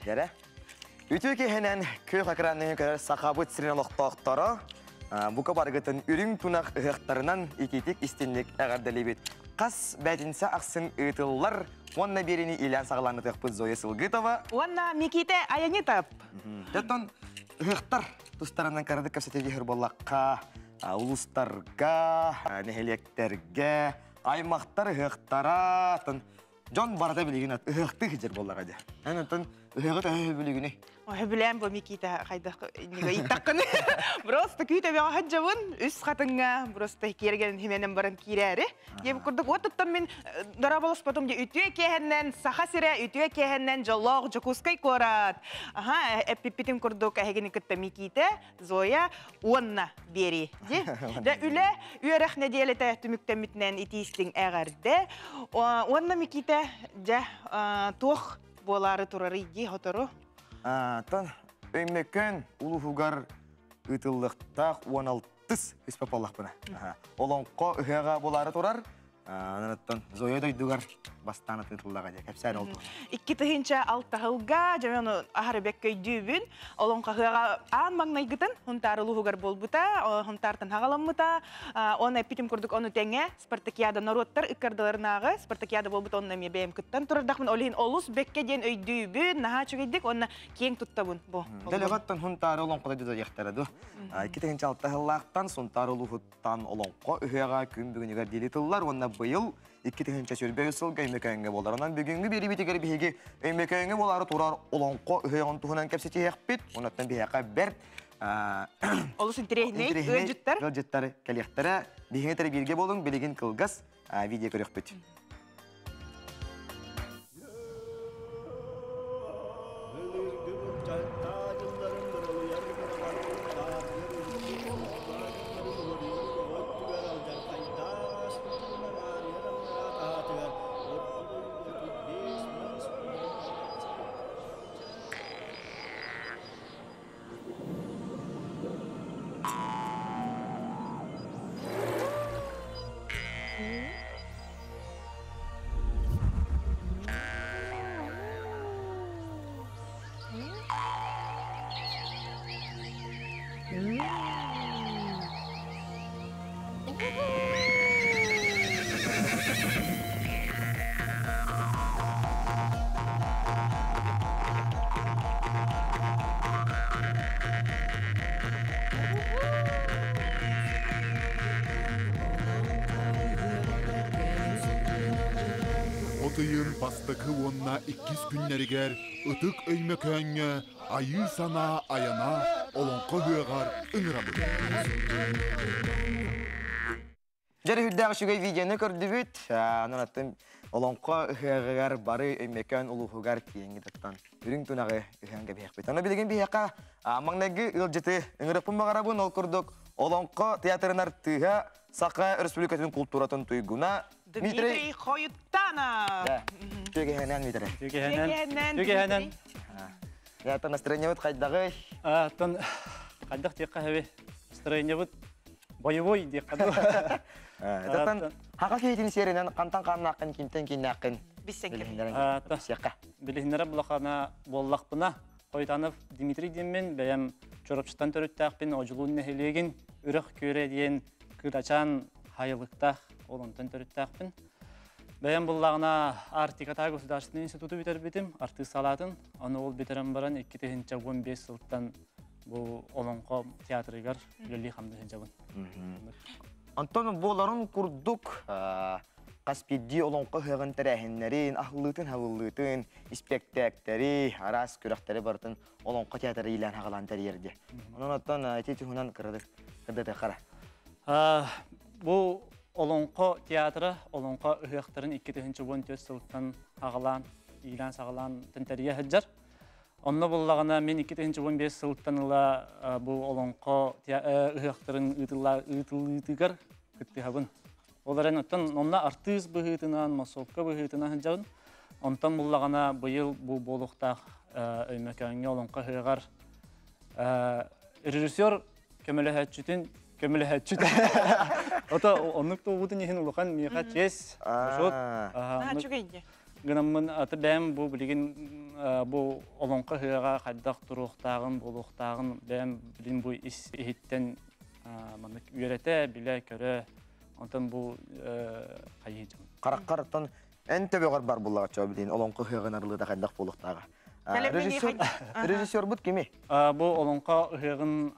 Дәрә. Үтүө киһинэн күөх экранныгы көрөр сахабыт сирин олохтоохторо бука баргытын үрүҥ тунах ыһыахтарынан итиитик истинник эҕэрдэлиибит. Хас бээтинсэ ахсын ыытыллар уонна биэриини иилээн саҕалаанытыахпыт Зоя Сылгытова. Уонна Микита Аянитов. Оттон ыһыахтар тустарынан кырадык кэпсэтэ буоллахха, улуустарга, нэһилиэктэргэ, аймахтар ыһыахтара, дьон барыта билигин ыһыахтыы сылдьар буоллаҕа дии. Эн оттон ыһыаҕы төһө билигиний? Сөбүлээн бу Микита хайдах иннигэ ыйыттаххын. Просто күүтэ бөҕө үс хатыҥҥа просто киэргэн хименен баран киирээри. Диэбит курдук уоттуттан мин дорооболоспотум дии үтүө киэһэннэн Саха сирэ үтүө киэһэннэн дьоллоох Дьокуускай куорат. Аха эппиппитин курдук эһигини кытта Микита, Зоя уонна биэрии. Дии. Дьэ үлэ үөрэх нэдиэлэтэ түмүктэммитинэн итиистиҥ эҕэрдэ. Уонна Микита дьэ туох буолаары турарый дии хотору? Тан Өймөкөөн улууһугар ыытыллыахтаах 16-ыс үспэ буоллахпына. Олоҥхо ыһыаҕа буолаары турар. Анан Зоя дойдугар бастаан атыытыллаҕа дии кэпсээн ол 2006 сылга дьэ ону аһары бэккэ өйдүүбүн. Олоҥхо ыһыаҕа аан маҥнайгытын Хунтаар улууһугар буолбута, Хунтаартан хаҕаламмыта. Оны эппитим курдук ону тэҥэ спартакиада норуоттар ыккардыларынааҕы спартакиада буолбут онно эмиэ бэйэм кыттан турардахпын. Ол иһин олус бэккэ диэн өйдүүбүн, наһаа үчүгэйдик уонна киэҥ туттабын бу. Дэлэҕэттэн Хунтаары олоҥхото дьиэхтэрэ ду. 2006 сыллаахтан Сунтаар улууһуттан олоҥхо ыһыаҕа күн бүгүнүгэр диэри тыллар уонна быйыл 2023 сылга Өймөкөөҥҥө буолар. Онон бүгүҥҥү биэриибитигэр биһиги Өймөкөөҥҥө буолаары турар олоҥхо ыһыаҕын туһунан кэпсэтиэхпит. Онон биһиэхэ бэрт Олус интэриэһинэй ыалдьыттар. Ыалдьыттар кэлиэхтэрэ. Биһиги кытары бииргэ буолуҥ, билигин кылгас видео көрүөхпүт. От ыйын бастакы уонна иккис күннэригэр Ытык Өймөкөөҥҥө Айыы санаа айана олоҥхо ыһыаҕар ыҥырабыт. Дьэ, үрдээх үчүгэй видеоны көрдүбүт. Онон аттын олоҥхо ыһыаҕыгар бары Өймөкөөн улууһугар тиийэҥҥит оттон үрүҥ тунаҕы ыһыан кэбиһиэхпит. Аны билигин биһиэхэ маҥнайгы ыалдьыты ыҥырыппын баҕарабын. Ол курдук Олоҥхо театрын артыыһа, Саха Республикатын култууратын туйгуна Дмитрий Хоютанов. Түгэһэнэн Дмитрий. Түгэһэнэн. Түгэһэнэн. Ятан настроениебыт хайдаҕый? Аттан хайдах диэххэ хэби настроениебыт боевой диэххэ дуу. Ятан хака киһитин сиэринэн хантан хааннааххын, кимтэн кииннээххин билиһиннэрэн Билиһиннэрэ булахана буоллахпына Хойтанов Дмитрий диэммин бэйэм Чурапчыттан төрүттээхпин Одьулуун нэһилиэгин Үрэх Күөрэ диэн кырачаан хайылыктаах ол онтон төрүттээхпин. Бэйэм буллаҕына Арктикатааҕы государственный институту бүтэрбитим, артыыс салаатын. Ону ол бүтэрэн баран 2015 сылтан бу Олоҥхо театрыгар үлэлии хамныы сылдьабын. Онтон буоларын курдук хас биирдии олоҥхо ыһыаҕын тэрээһиннэрин, аһыллыытын-халыллыытын, испэктээктэри, араас күрэхтэри барытын олоҥхо театра иилээн-хаҕалаан тэрийэрди. Онон оттон ити туһунан кырадык кырдатыаххара. Бу Олоҥхо театра Олоҥхо ыһыахтарын 2014 сылтан аҕалаан, иилээн-саҕалаан тэнтэрийэ сылдьар. Онно буллаҕына мин 2015 сылтан ыла бу Олоҥхо ыһыахтарын ыытыллыытыгар кыттыһабын. Ол эрэн оттон онно артыыс быһыытынан, массовка быһыытынан сылдьабын. Онтон буллаҕына быйыл бу буолуохтаах Өймөкөөҥҥө Олоҥхо ыһыаҕар режиссер көмөлөһөөччүтүн көмөлөһөөччүтэ. Ото оннук туолбутун иһин улахан миэхэ честь, бочуот. Үчүгэй дии. Гынаммын аты бэйэм бу билигин бу олоҥхо ыһыаҕа хайдах туруохтааҕын, буолуохтааҕын бэйэм билин бу ис иһиттэн маннык үөрэтэ, билэ, көрө, онтон бу хайыы дьон. Хараххар оттон эн төбөҕөр бар буллаҕачча билин олоҥхо ыһыаҕын арылыыта хайдах буолуохтааҕа. Режиссербут кими? Бу олоҥхо ыһыаҕын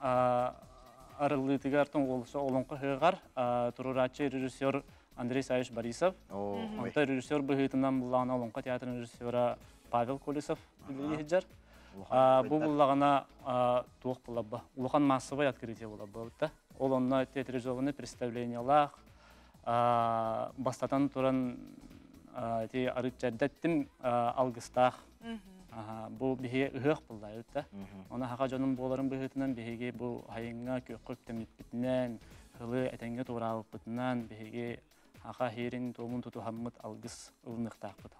арыллыытыгар олоҥхо ыһыаҕар туруорааччы режиссер Андрей Савич Борисов. Онто режиссер быһыытынан буллаҕына Олоҥхо театрын режиссера Павел Колесов үлэлии сылдьар. Бу буллаҕына туох булабба? Улахан массовай открытие булабба. Ол онно театрализованный представлениялаах бастатан туран ити арыт алгыстаах бу биһиги ыһыах буллайыт. Оны хаха дьонум буоларын быһыытынан биһиги бу хайыҥҥа күөххө үктэммиппитинэн, ылы этэҥҥэ туораабыппытынан биһиги хаха хиирин туомун тутуһаммыт алгыс ылыныахтаахпыт.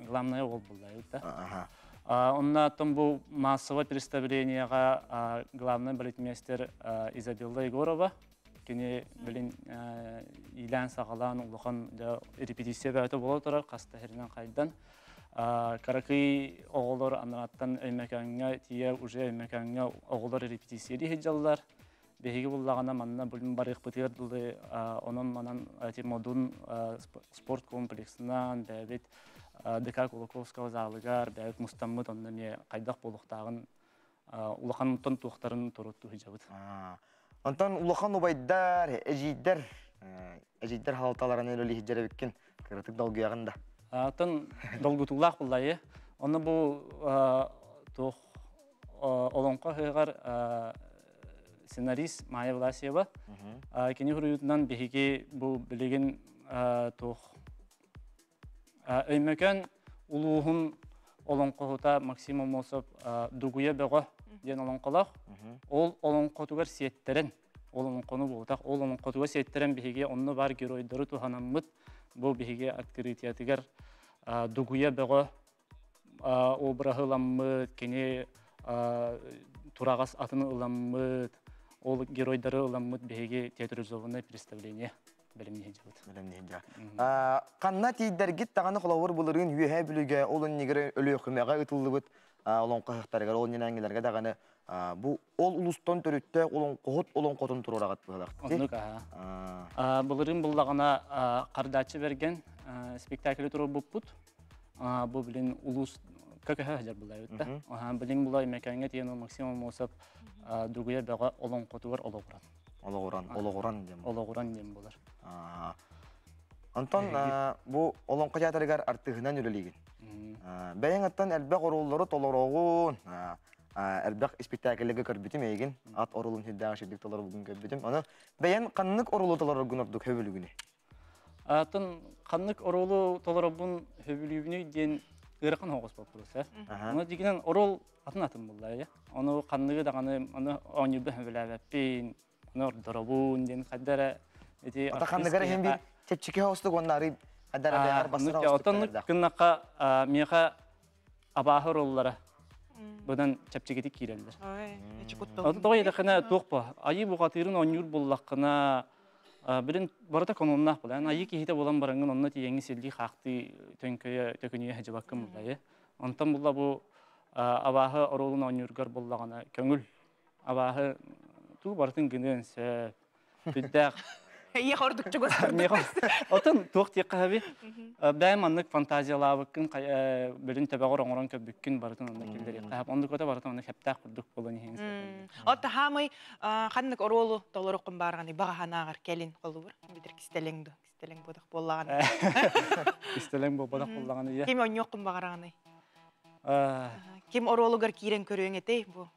Главное ол буллайыт да. Онна оттон бу массовое представлениеға главный балетмейстер Изабелла Егорова кини билин илээн саҕалаан улахан репетиция бөҕөтө буола турар хаста херинэн хайдан Каракый оҕолор анараттан Өймөкөөҥҥө тиийэ уже Өймөкөөҥҥө оҕолор репетициялии сылдьаллар. Биһиги буллаҕына манна булун барыахпытыгар дылы онон манан эти модун спорт комплексынан бэйэбит ДК Кулаковского залыгар бэйэбит мустаммыт онно эмиэ хайдах буолуохтааҕын улахан туохтарын туруттуу сылдьабыт. Онтон улахан убайдар, эдьиийдэр, эдьиийдэр халталарын үлэлии сылдьар эбиккин. Кыратык долгуйаҕын да. Атын долгутуулаах буллайы. Онно бу туох олоҥхо ыһыаҕар сценарист Майя Власьева кини суруйуутунан биһиги бу билигин туох Өймөкөөн улууһун олоҥхоһута Максим Аммосов Дугуйа Бөҕө диэн олоҥхолоох. Ол олоҥхотугар сиэттэрэн ол олоҥхону буолтах ол олоҥхотугар сиэттэрэн биһиги онно баар геройдары туһанаммыт бу биһиги открытиятыгар Дугуйа Бөҕө обраһы ыламмыт, кини тураҕас атын ыламмыт, ол геройдары ыламмыт биһиги театрализованное представление бэлэмниһи дьабыт. Бэлэмниһи Ханна тиийдэргит даҕаны холобур былырыын Үөһээ Бүлүүгэ ол иннигэр Өлүөхүмэҕэ ытыллыбыт олоҥхо ыһыахтарыгар ол иннинээҥҥилэргэ даҕаны бу ол улустан төрүттээх олоҥхоһут олоҥхотун туруораҕыт быһылах. Оннук аха. Былырыын буллаҕына Хардааччы Бэргэн спектаклы туруорбуппут. Бу билин улуус көкөһө сылдьар буллайбыт да. Билин була Мэкэҥҥэ тиийэн Максим Аммосов Дугуйа Бөҕө олоҥхотугар олоҕуран. Олоҕуран, олоҕуран диэн. Олоҕуран диэн буолар. Онтон бу олоҥхо театрыгар артыыһынан үлэлиигин. Бэйэҥ аттан элбэх оруоллары толороҕун, элбэх испиктээкиллэргэ көрбүтүм эйигин, ат оруолун сүрдээх үчүгдүк толорбуккун көрбүтүм. Аны бэйэҥ ханнык оруолу толороргун ордук сөбүлүүгүнүй? Атын ханнык оруолу толоробун сөбүлүүбүнүй диэн ыарахан соҕус боппуруос э. Ону дигинэн оруол атын атын булла э. Ону ханныгы даҕаны аны оонньуурбун сөбүлээбэппин, ону ордоробун диэн хайда эрэ ити Ата ханныгар иһин биир чэпчэки соҕустук уонна арый хайда эрэ бэйэҕэр бастар соҕустук Отон гыннахха миэхэ абааһы оруоллара быдан чэпчэкитик киирэллэр. Тоҕо диэтэххинэ туох бу айыы бухатыырын оонньуур буллаххына билин барыта кононнаах буолан айыы киһитэ буолан бараҥҥын онно тиийэҥҥин силлии хаахтыы төҥкөйө төкүнүйэ сылдьыбаккын буллайы. Онтон булла бу абааһы оруолун оонньуургар буллаҕына көҥүл абааһы туу барытын гыныан сөп Сүрдээх. Эйиэхэ ордук чугас. Отон туох диэххэ хаби? Бэйэм маннык фантазиялаабыккын бөлүн төбөҕөр оҥорон көрбүккүн барытын онно киллэриэххэ. Оннук ото барытын онно хэптээх курдук буолан иһин. Отто хаамай ханнык оруолу толоруккун баарганы баҕаһанааҕар кэлин холубур битир кистэлэҥ ду кистэлэҥ буодах буоллаҕына. Кистэлэҥ буолбатах буоллаҕына Ким онньуоххун баҕараҕыный? Ким оруолугар киирэн көрүөҥ этэй бу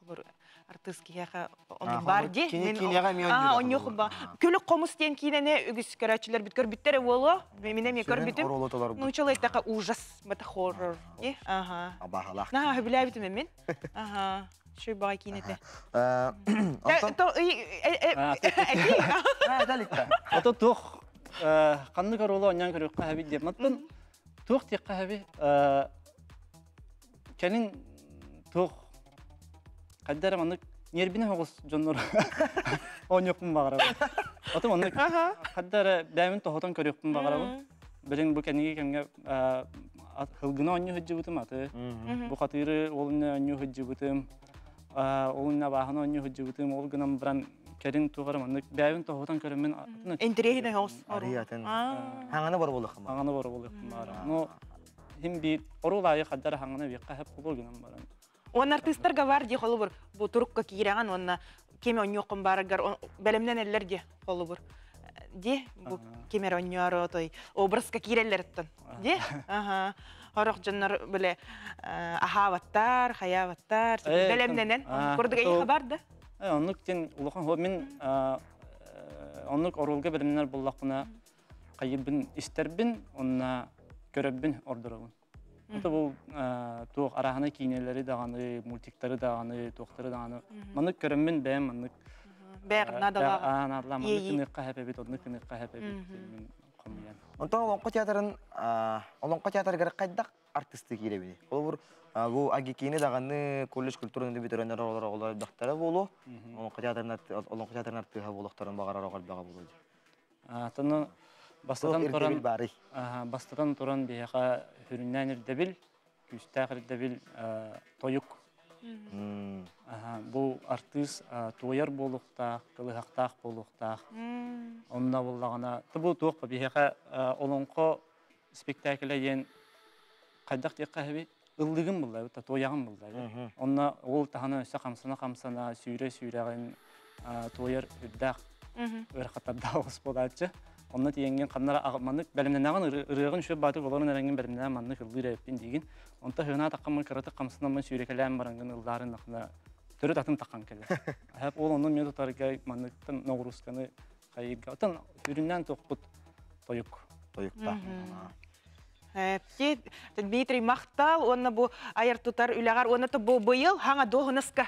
артыыс киһиэхэ оннук баар дии. Кини киинэҕэ эмиэ оонньуур. Онньуох ба. Күлүк хомус диэн киинэни үгүс көрөөччүлэрбит көрбүттэрэ буолуо. Мин эмиэ көрбүтүм. Нуучалыы эттэххэ ужас, это хоррор. Ага. Абаһалаах. Наһаа сөбүлээбитим мин. Ага. Шүй баҕай киинэтэ. Ото туох ханнык оруолу оонньоон көрүөххэ хэбит диэн. Маттан туох диэххэ хэби кэлин туох хайда эрэ маннык ньиэрбинэ соҕус дьоннор оонньуохпун баҕарабын. Отон маннык хайда эрэ бэйэбин тоһутан көрүөхпүн баҕарабын. Билин бу кэнники кэмҥэ Хылгыны оонньуу сылдьыбытым аты. Бухатыыры ол иннэ оонньуу сылдьыбытым. Ол иннэ абааһыны оонньуу сылдьыбытым. Ол гынан баран кэлин туох эрэ маннык бэйэбин тоһутан көрөммүн атын Интэриэһинэй оҕус. Арыы атын. Хаҥаны бар буолуоххун Хаҥаны бар буолуоххун баара. Но хим биир оруол аайы хаддара хаҥаны биэххэ хэп буолуо гынан баран. Уонна артыыстарга бар дии холобур бу турукка киирэҕин уонна ким онньуоххун баарыгар бэлэмнэнэллэр дии холобур ди бу ким эрэ онньоору той образка киирэллэриттэн ди аха орох дьоннор биле аһаабаттар хайаабаттар бэлэмнэнэн курдук эйиэхэ бар да оннук дин улахан хо мин оннук оруолга бэлэмнэнэр буоллахпына хайырбын истэрбин онна көрөббүн ордоробун. Это бу туох арааһына киинэлэри даҕаны, мультиктары даҕаны, туохтары даҕаны. Маннык көрөммүн бэйэм маннык Бэҕ наадалаах. Аа, наадалаах маннык кыныахха хэпэбит, оннук кыныахха хэпэбит мин хомуйан. Онтон Олоҥхо театрын Олоҥхо театрыгар хайдах артысты киирэбиний? Холобур, бу Агикини даҕаны колледж культураны бүтэрэннэр оҕолор оҕолор элбэхтэрэ буолуо. Олоҥхо театрын Олоҥхо театрын артыыһа буолуохтарын баҕарар оҕо элбэҕэ буолуо. Атыны бастатан туран бастатан туран биһиэхэ сүрүннээн ирдэбил, күүстээх ирдэбил тойук. Бу артыыс туойар буолуохтаах, кылыһахтаах буолуохтаах. Онно буллаҕына, бу туох биһиэхэ олоҥхо спектаклэ диэн хайдах диэххэ эбит ыллыгын булла эбит, туойаҕын булла эбит. Онно ол таһынан өссө хамсана-хамсана, сүүрэ-сүүрэҕин туойар үрдээх ыарахаттардаах оҕус буолааччы. Онно тиийэҥҥин ханнара маннык бэлэмнэнэҕин ырыаҕын үчүгэй баатык олорон эрэҥҥин бэлэмнээн маннык ыллыыр эбиппин диигин. Онто сыһынаат таххаммын кыратык хамсанаммын сүүрэкэлээн бараҥҥын ыллаарын ахына төрүт атын таххан кэлэр. Ол онно мен тутарга манныктан ноҕуруусканы хайыырга. Отон үрүннээн туохпут тойук. Тойукта. Дмитрий махтал уонна бу айар тутар үлэҕэр уонна бу быйыл хаҥа дуоһунаска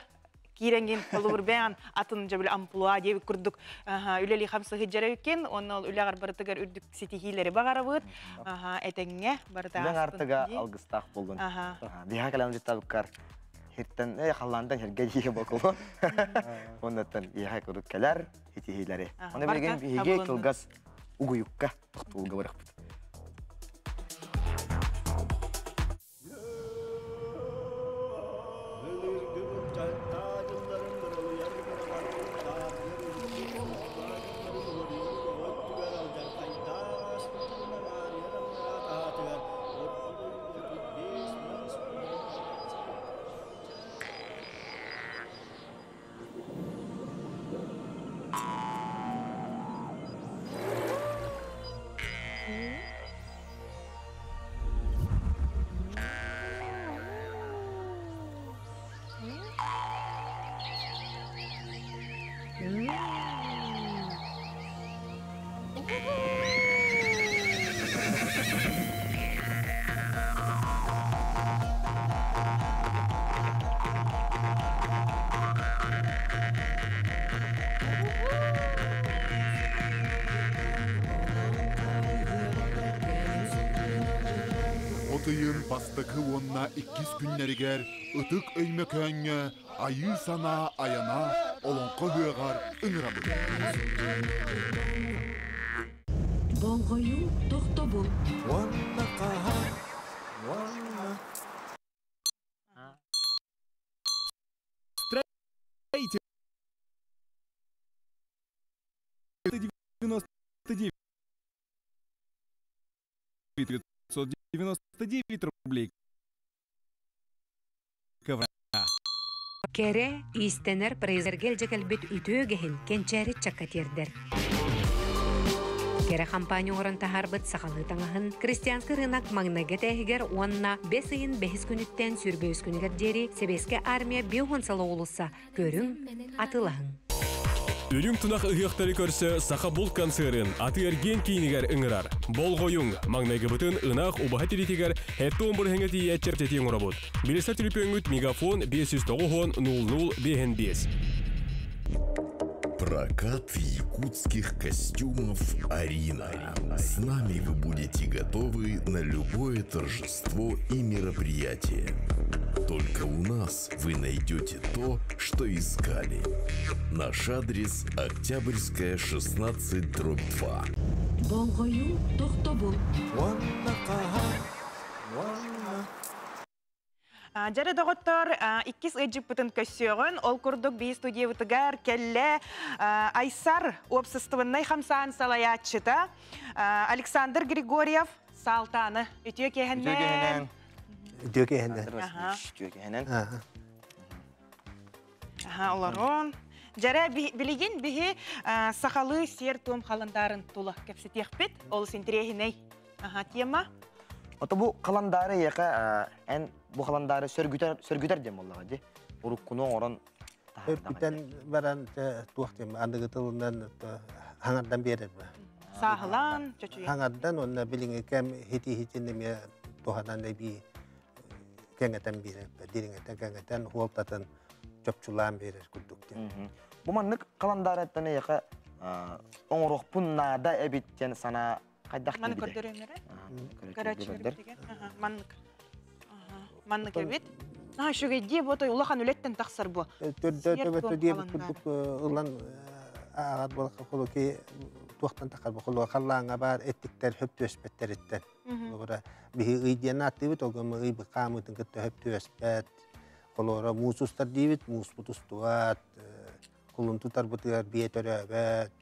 киирэҥин холобур бэйэҕин атын дьэ били амплуа диэбит курдук үлэлии хамсыһы дьэрэбиккин уонна ол үлэҕэр барытыгар үрдүк ситиһиилэри баҕарабыт этэҥҥэ барыта Үлэҥ артыга алгыстаах буоллун. Биһа кэлэн жыттабыккар хиртэн халлаантан хиргэ дии бокулу. Оннаттан биһа курдук кэлэр итиһиилэри. Оны билигин биһиги кылгас угуйукка тохтуулга барахпыт. От ыйын бастакы уонна иккис күннэригэр Ытык Өймөкөөҥҥө Айыы санаа айана олоҥхо ыһыаҕар ыҥырабыт. Болҕойуу тохтобул. Уонна хаһан, уонна Строитель 99 999 рублей. КВА. Кэрэ, иистэнэр призергэ илдьэ кэлбит үтүө үгэһин кэнчээри ыччакка тиэрдэр. Кэрэ хампаанньа оҥорон таһаарбыт сахалыы таҥаһын Крестьянский рынок маҥнайгы этээһигэр уонна бэс ыйын бэһис күнүттэн сүүрбэ үс күнүгэр диэри Сэбиэскэй Армия биэс уон сыла уулусса көрүҥ, атыылаһыҥ. Үрүҥ тунах ыһыахтары көрсө Саха булт концерын атыы-эргиэн киинигэр ыҥырар. Болҕойуҥ! Маҥнайгыбытын ынах убаһа тириитигэр 70 бырыһыҥҥа тиийэ чэпчэтии оҥоробут. Билсэр түлүпүөҥҥүт Мегафон 590 00 55. Прокат якутских костюмов «Арина». С нами вы будете готовы на любое торжество и мероприятие. Только у нас вы найдете то, что искали. Наш адрес Октябрьская, 16, дробь 2. Болҕойуу тохтобул. Уонна хаһан, Дьэрэ доҕоттор, иккис ыйдьыппытын көссүөҕүн, ол курдук бии студиябытыгар кэллэ Айсар уопсастыбаннай хамсаан салайааччыта Александр Григорьев Саалтааны. Үтүө киэһэннэн. Үтүө киэһэннэн. Үтүө киэһэннэн. Аха, олорун. Дьэрэ билигин биһи сахалыы сиэр-туом халандаарын тула кэпсэтиэхпит. Олус интириэһинэй аха тема. Ото бу халандаары эйиэхэ эн бу халандаары сөргүтэр сөргүтэр диэн буоллаҕа дии. Уруккуну оҥорон Сөргүтэн баран туох диэн аныгы тылынан хаҥардан биэрэр ба. Сааһылаан чочуйан. Хаҥардан уонна билиҥҥи кэм хити-хитин эмиэ туһанан эбии кэҥэтэн биэрэр дириҥэтэн кэҥэтэн хуолтатын чопчулаан биэрэр курдук диэн. Бу маннык халандаарыттан эйиэхэ оҥоруохпун наада эбит диэн санаа хайдах Маны көрдөрүөм эрэ? Көрөөччүлэрбитигэр. Маннык. Маннык эбит. Аа, үчүгэйдии бу той улахан үлэттэн тахсар бу. Төрдө төбөтө диэбит курдук ылан ааҕар буолахха холоки туохтан тахар бу холуга халлааҥҥа баар эттиктэр хөп түөспэттэриттэн. Холобура биһи ый диэн ааттыыбыт, ол гымма ый хаамыытын кытта хөп түөспэт. Холуора муус устар диибит, мууспут устубат, кулун тутарбытыгар биэ төрөөбөт.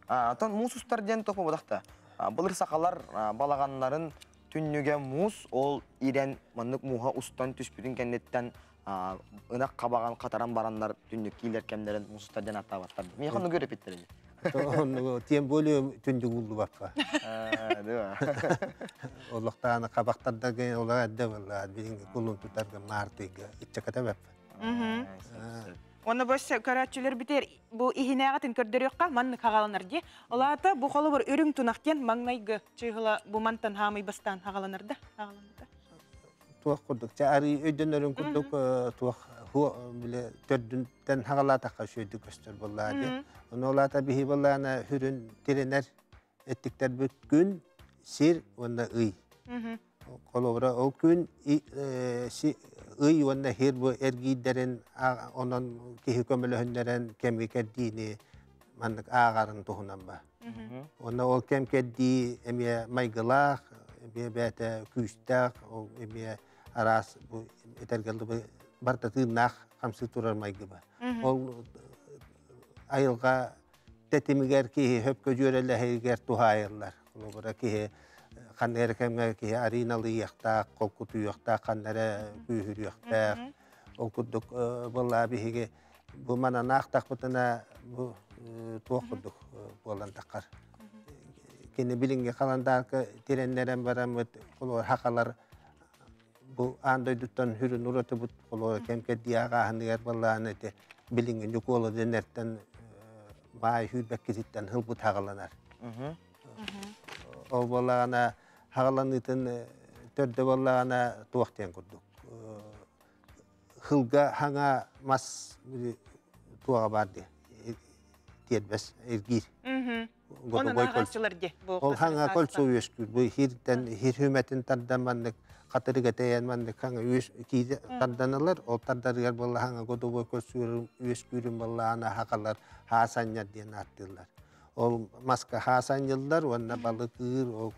Отон муус устар диэн туох буолбатах да. Былыр сахалар балаҕаннарын түннүгэ муус ол ирэн маннык мууһа устан түспүтүн кэнниттэн ынах хабаҕан хатаран бараннар түннүк киилэр кэмнэрин муус устар диэн аттаабаттар. Миэхэ оннук үөрэппиттэр эбит. Тем более түндүк ууллубаппа. Олохтааны хабахтардарга олар эрдэ буолла билиҥҥи кулун тутарга маартыйга иччаката бэп. Оны бу көрөөччүлэр битер бу иһинээҕитин көрдөрүөххэ маннык хагаланар дии. Олаата бу холобур үрүҥ тунах диэн маҥнайгы чыыһыла бу мантан хаамый бастаан хагаланар да хагаланар. Туох курдук ча арыы өйдөнөрүн курдук туох биле төрдүнтэн хагалаатахха үчүгэйдик көстөр буоллаа дии. Ону олаата биһи буоллаана хүрүн тиренер эттиктэрбит күн, сир уонна ый. Холобура ол күн ый уонна хир бу эргиирдэрин онон киһи көмөлөһүннэрэн кэми кэрдиини маннык ааҕарын туһунан ба. Уонна ол кэм кэрдии эмиэ майгылаах, эмиэ бэйэтэ күүстээх, ол эмиэ араас бу этэргэ барыта тыыннаах хамсыы турар майгы ба. Ол айылҕа тэтимигэр киһи хөпкө дьүөрэлэһигэр туһаайыллар. Холобура киһи ханна эрэ кэмҥэ киһи ариналыйыахтаах, холкутуйуохтаах, ханна эрэ күүһүрүөхтээх. Ол курдук буоллаа биһиги бу мананаахтахпытына бу туох курдук буолан таххар. Кини билиҥҥи халандаарка тирэннэрэн бараммыт холобур хахалар бу аан дойдуттан хүрүн уратыбыт холобура кэм кэрдии ааҕааһыныгар баллаан ити билиҥҥи Ньукуола дэнэртэн баай хүүрбэккититтэн хылбыт хаҕаланар. Ол буоллаҕына хаҕаланыытын төрдө буоллаҕына туох диэн курдук хылга хаҥа мас туоҕа баар дии тиэрбэс иргиир. Ол хаҥа кольцо үөскүүр. Бу хиртэн хир хүмэтин тардан маннык хатырык этэйэн маннык хаҥа үөс кииде тарданалар. Ол тардарыгар буолла хаҥа годовой кольцо үөскүүрүн буоллаана хакалар хаасанньар диэн ааттыыллар. Ол маска хаасанньыллар уонна балыкыыр ол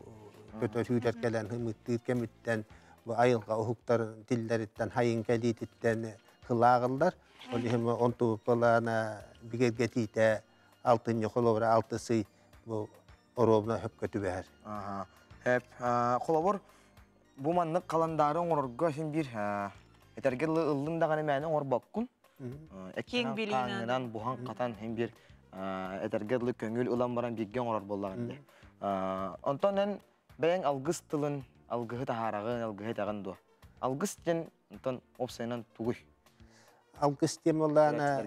көтөр сүүрэр кэлэн хымыттыыр кэмиттэн бу айылҕа уһуктар тиллэриттэн хайын кэлиититтэн хылааҕыллар. Ол иһин онтубут буолаана бигэргэтиитэ алтынньы холобура алтыс ый бу оруобуна хөпкө түбэһэр. Хөп. Холобур, бу маннык халандаары оҥорорго син биир этэргэ дылы ыллын даҕаны мээнэ оҥорбоккун. Киэҥ билиинэн буһан-хатан син биир этэргэ дылы көҥүл ылан баран бииргэ оҥорор буоллаҕын дии. Онтон эн бэйэҥ алгыс тылын, алгыһы таһаараҕын, алгыһы этэҕин дуо? Алгыс диэн онтон уопсайынан тугуй? Алгыс диэн буоллаҕына,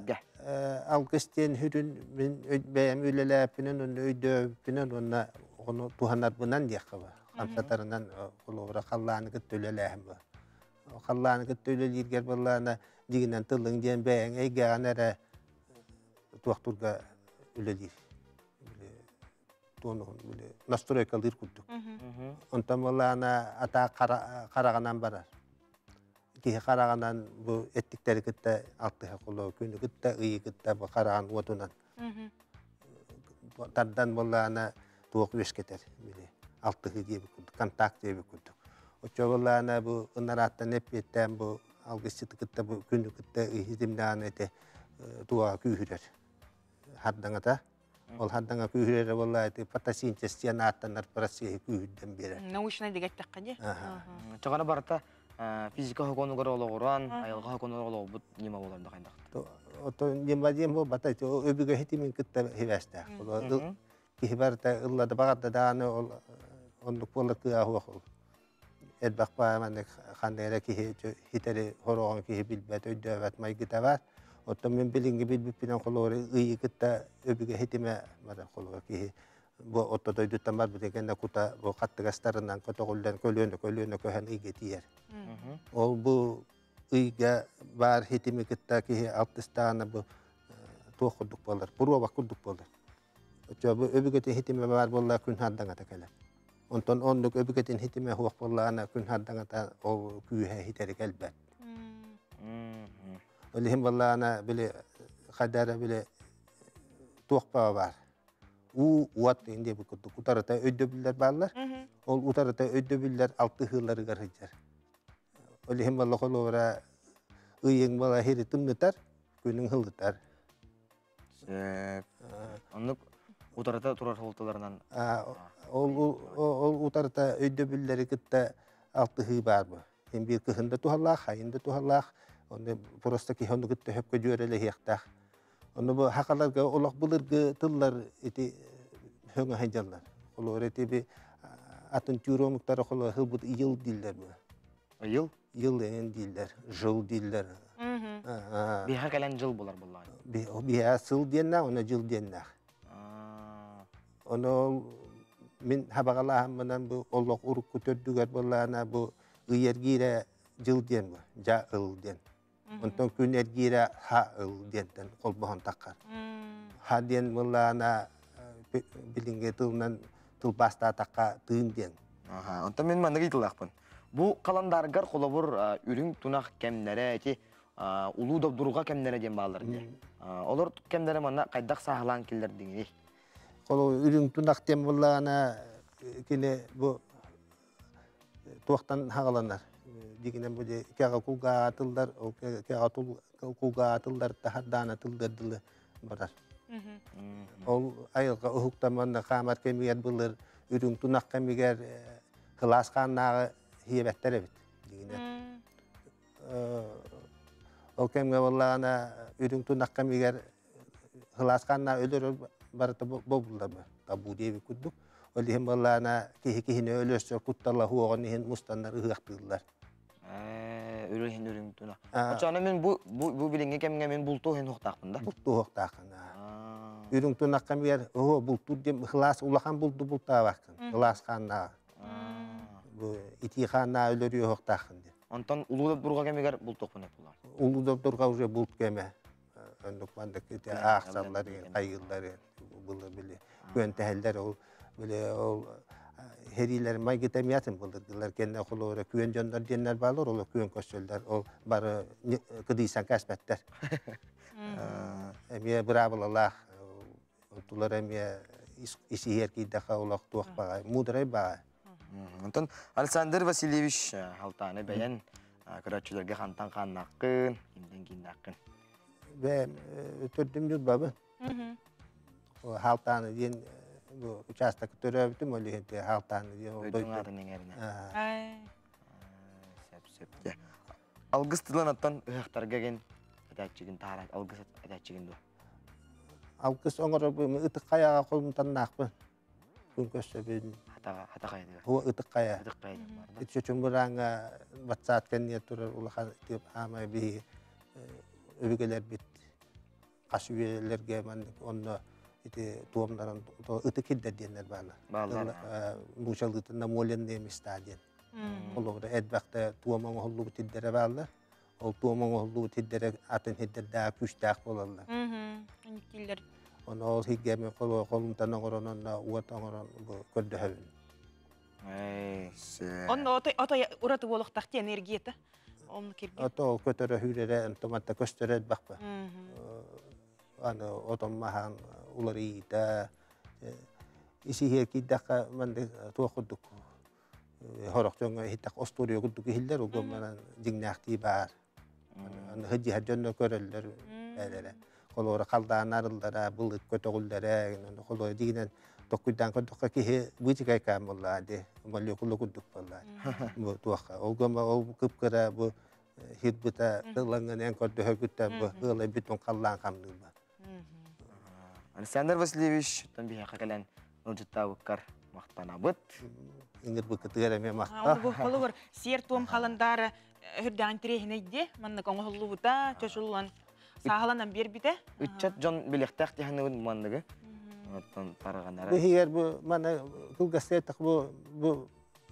алгыс диэн сүрүн мин бэйэм үлэлээппинэн уонна өйдөөбүппүнэн уонна ону туһанарбынан диэххэ ба. Хамсатарынан холобура халлааны кытта үлэлээһин ба. Халлааны кытта үлэлииргэр буоллаҕына дьигинэн тылыҥ диэн бэйэҥ эйгэҕин эрэ туохтуурга үлэлиир. Туонуһун настройкалыыр курдук. Онтон буоллаҕына атаа хараҕынан барар. Киһи хараҕынан бу эттиктэри кытта алтыһа холоо күнү кытта ыйы кытта бу хараҕын уотунан тардан буоллаҕына туох үөскэтэр били алтыһыы диэбит курдук контакт диэбит курдук. Оччоҕолаана бу ынарааттан эппиэттээн бу алгысчыты кытта бу күнү кытта иһитимнээн эти туга күүһүрэр. Хардаҥата. Ол хардаҥа күүһүрэрэ буолла ити фотосинтез диэн ааттанар процеһы күүһүрдэн биэрэр. Научнай дэгэттэххэ дии. Чоҕоно барыта физика хоконугар олоҕуран, айылҕа хоконугар олоҕурбут ньыма буолар да хайдах. Ото ньыма диэн буолбата өбүгэ хитимин кытта хибээстээх. Киһи барыта ыллада баҕарда даҕаны ол оннук буолар кыаҕа суох ол. Элбэх баа маннык ханна эрэ киһи хитэри хороҕон киһи билбэт, өйдөөбөт майгыта бар. Оттон мин билиҥҥи билбиппинэн холобур ыйы кытта өбүгэ хитимэ барар холобур киһи бу отто дойдуттан барбыт кэннэ кута бу хаттыгастарынан көтөҕүллэн көлүөнэ көлүөнэ көһөн ыйга тиийэр. Ол бу ыйга баар хитими кытта киһи алтыстаана бу туох курдук буолар, буруобак курдук буолар. Оччо бу өбүгэтин хитимэ баар буолла күн хардаҥата кэлэр. Онтон оннук өбүгэтин хитимэ суох буоллаҕына күн хардаҥата ол күүһэ хитэри кэлбэт. Ол иһин буоллаҕына били хайда эрэ били туох баҕа баар. Уу, уот диэн диэбит курдук утарыта өйдөбүллэр бааллар. Ол утарыта өйдөбүллэр алтыһыыларыгар сылдьар. Ол иһин буолла холобура ыйыҥ буола иһири тымнытар, күнүҥ сылытар. Оннук утарыта турар суолталарынан Ол ол утарыта өйдөбүллэри кытта алтыһыы баар бу. Һин биир кыһын да туһалаах, хайын да туһалаах. Онно просто киһи ону кытта сөпкө дьүөрэлэһиэхтээх. Ону бу хахаларга олох былыргы тыллар ити хөҥө сылдьаллар. Холобур ити би атын түүр омуктара холобур хылбыт ыйыл дииллэр бу. Ыйыл? Йыл эҥин дииллэр, жыл дииллэр. Биһа кэлэн жыл булар буллаҕын. Биһа сыл диэннээх, уонна жыл диэннээх. Ону мин хабаҕалааһыммынан бу олох урукку төрдүгэр буоллаҕына бу ый эргиирэ дьыл диэн бу, дьа ыл диэн. Онтон күн эргиирэ ха ыл диэнтэн холбоһон таххар. Ха диэн буоллаҕына билиҥҥи тылынан тылбаастаатахха тыын диэн. Онтон мин маннык ыйытылаахпын. Бу халандааргар холобур үрүҥ тунах кэмнэрэ ити улуу добдурҕа кэмнэрэ диэн бааллар дии. Олор кэмнэрэ манна хайдах сааһылаан киллэрдиҥий? Холобур үрүҥ тунах диэн буоллаҕына кини бу туохтан хаҕаланар дигинэн бу кэҕэ кулгаатыллар ол кэҕэ кулгаатыллар таһардаана тыллар дылы барар. Ол айылҕа уһуктаманна хаамар кэмигэр былыр үрүҥ тунах кэмигэр кылаас хааннааҕы хиэбэттэр эбит дигинэн. Ол кэмҥэ буоллаҕына үрүҥ тунах кэмигэр кылаас хааннааҕы өлөрөр барыта бобуллар табу диэбит курдук. Ол иһин буоллаҕына киһи киһини өлөрсөр куттала суоҕун иһин мустаннар ыһыахтыыллар. Үрүҥ иһин үрүҥ туна. Оччоҕуна мин бу бу билиҥҥи кэмҥэ мин бултуу иһин уохтаахпын да? Бултуу уохтааххын. Үрүҥ тунах кэмигэр оһо бултуур диэн кылаас улахан булду бултаабаккын. Кылаас хааннааҕа. Бу итии хааннаа өлөрүө уохтааххын диэн. Онтон улуу добдурга кэмигэр бултуохпун эп Улуу добдурга уже булт кэмэ. Оннук маннык ити аахсаллар, хайыыллар былыр били күөнтэһэллэр ол били ол хэриилэр майгыта эмиятын былыргылар кэннэ холоора күөн дьоннор диэннэр баалар ол күөн көрсөллөр ол бары кыдыйсан кээспэттэр эмиэ быраабылалаах онтулар эмиэ исиһиэр киирдэххэ олох туох баҕай муударай баҕай Онтон Александр Васильевич Халтааны бэйэн көрөөччүлэргэ хантан хааннааххын, кимтэн кииннээххин? Бэйэм төрдүм Ньурбабын. Халтааны диэн бу учаастакка төрөөбүтүм, ол иһин Халтааны диэн ол дойду. аатын иҥэринэ. Сөп, сөп. Алгыс тылын оттон ыһыахтарга гин этээччигин таһара алгыс этээччигин дуо? Алгыс оҥорорбун ытык хайаҕа холумтаннаахпын. Күн көрсөбүн. Хата хайа. Хуа ытык хайа. Ытык хайа. Ити чөчүн батсаат кэнниэ турар улахан аамай биһи өбүгэлэрбит хас үйэлэргэ маннык онно ити туомнарын ытык кирдэр диэннэр бааллар. Бааллар. Муучалыытын намоленные места диэн. Холобура элбэхтэ туом оҥоһуллубут сирдэрэ бааллар. Ол туом оҥоһуллубут сирдэрэ атын сирдэрдээх күүстээх буолаллар. Униктииллэр. Ону ол сиргэ мен холумтан оҥорон онно уот оҥорон бу көрдөһөбүн. Онно ото ураты буолуохтаах энергията. Онну кирге. Ото көтөрө хүрэрэ онтоматта көстөрө элбэхпэ. Аны отон маһан уларыйыта исиһиэр киирдэххэ маннык туох курдук. Хорох дьоҥҥо иһиттэх остуоруйа курдук иһиллэр, ол гынан дьиҥнээхтии баар. Аны сылдьыһар дьонно көрөллөр бээлэрэ. Холуора халдаан арыллара, былыт көтөҕүллэрэ, холуора дигинэн токкуйдаан көрдөххө киһи быычыкайкаан буоллаа ди, молекула курдук буоллаа. Бу туохха. Ол гына ол кып-кыра бу хирбыта ылаҥҥын эн көрдөһөргүттэн бу ыалай бүтүн халлаан хамныырба. Александр Васильевич, тон биһиэхэ кэлэн ылдьыттаабыккар махтанабыт. Ыҥырбыккытыгар эмиэ махтал. Бу холобур сиэр-туом халандаары үрдэҕин тириэһинэйди, маннык оҥоһуллубута, чочуллан сааһыланан биэрбитэ. Ыччат дьон билиэхтээх тиһаныбын манныгы. Оттон тарҕанара. Бу иһигэр бу маны кылгастыы этэх бу бу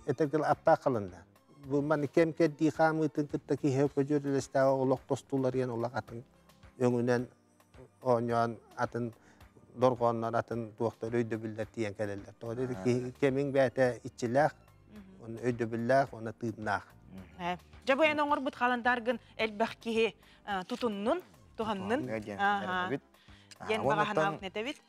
этэргэл аттаах халандар. Бу маны кэм кэрдии хаамыытын кытта киһи көдьүөрүлэстээҕи олох тостуларыйан олох атын өҥүнэн оонньоон атын дорҕооннор атын туохтар өйдөбүллэр тиийэн кэлэллэр. Тоҕо диэтэ киһи кэмиҥ бэйэтэ иччилээх, уонна өйдөбүллээх уонна тыыннаах. Дьэ бу эн оҥорбут халандааргын элбэх киһи тутуннун, туһаннын. Диэн баҕа этэбит.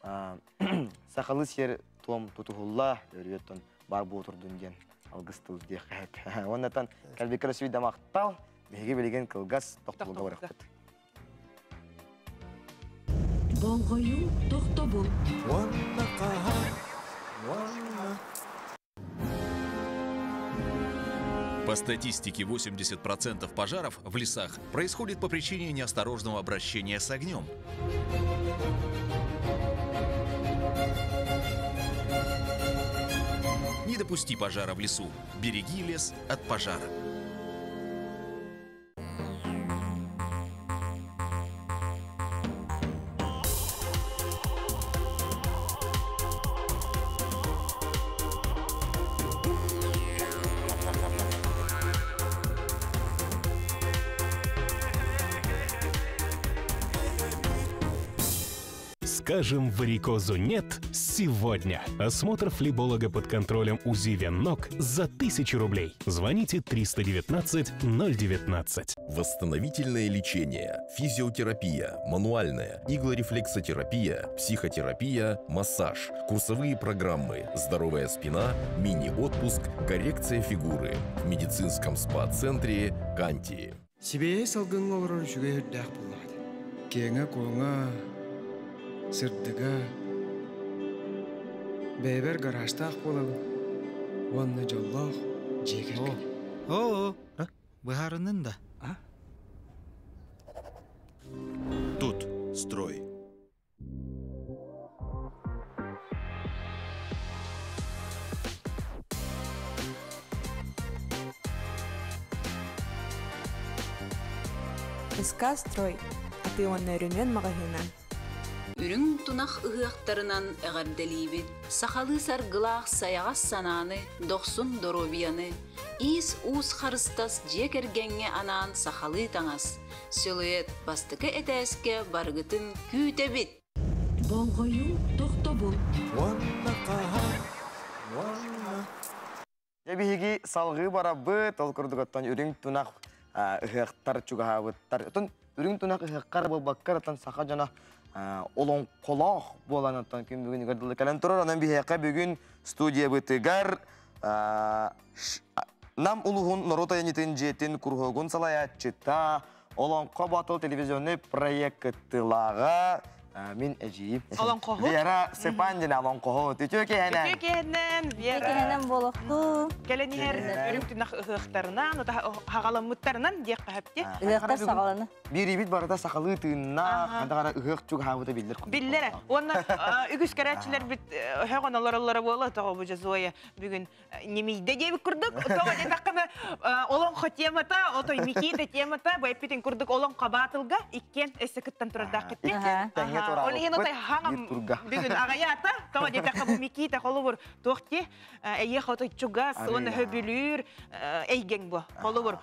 Сахалыы сиэр туом тутуһулла, өрүөттөн бар буотурдун диэн алгыс тыл диэххэ сөп. Уоннатан кэлбиккэ сүүйдэ махтал. Биһиги билигин кылгас тохтобулга барыахпыт. Болҕойуу тохтобул. Уонна хаһан, уонна По статистике, 80% пожаров в лесах происходит по причине неосторожного обращения с огнем. Не допусти пожара в лесу. Береги лес от пожара. Скажем варикозу нет сегодня. Осмотр флеболога под контролем УЗИ вен ног за 1000 рублей. Звоните 319 019. Восстановительное лечение, физиотерапия, мануальная, иглорефлексотерапия, психотерапия, массаж, курсовые программы, здоровая спина, мини-отпуск, коррекция фигуры. В медицинском спа-центре Канти. Сибиэ салгыҥҥа олорор үчүгэй үрдээх буоллаҕа дии. Киэҥэ-куоҥа, сырдыга, бэйэбэр гаражтаах буолабын уонна дьоллоох дьиэ кэргэн. Оо, быһаарыннын да? Тут строй. СК Строй атыы уонна өрөмүөн маҕаһыына. Үрүҥ тунах ыһыахтарынан эҕэрдэлиибит! Сахалыы саргылаах сайаҕас санааны, дохсун доруобуйаны, иис-уус харыстас дьиэ кэргэҥҥэ анаан сахалыы таҥас, Силуэт бастакы этээскэ барыгытын күүтэбит! Болҕойуу тохтобул. Уонна хаһан, уонна Дьэ биһиги салҕыы барабыт, ол курдук оттон үрүҥ тунах ыһыахтар чугаһаабыттар. Оттон үрүҥ тунах ыһыаххар буолбаккар, оттон саха дьоно олоҥхолоох буолан оттон күн бүгүнүгэр дылы кэлэн турар. Онон биһиэхэ бүгүн студиябытыгар Нам улуһун норуот айанньытын дьиэтин куруһуогун салайааччыта, Олоҥхо Батыл телевизионный проект кыттыылааҕа мин эдьиийим. Олоҥхоһут. Вера Степандина олоҥхоһут. Үтүө киэһэнэн. Үтүө киэһэнэн, Вера. Үтүө киэһэнэн буолуохтун. Кэлэн иһэр үрүҥ түнэх ыһыахтарынан, хаҕаламмыттарынан диэххэ сөп Ыһыахтар саҕаланы. Биэриибит барыта сахалыы тыыннаах, ханна ыһыах чугаһаабыта биллэр. Биллэрэ. Уонна үгүс көрөөччүлэрбит өһөҕөн олороллоро буола тоҕо бу Зоя бүгүн немийдэ диэбит курдук. Тоҕо диэтэххинэ олоҥхо темата, отой Микита темата, бу эппитин курдук олоҥхо баатылга иккиэн өссө кыттан турардааххыт Ол иһин отой хаҥам бүгүн аҕайаата. Тоҕо диэтэххэ бу Микита холобур туох ти эйиэх отой чугас уонна хөбүлүүр эйгэҥ бу. Холобур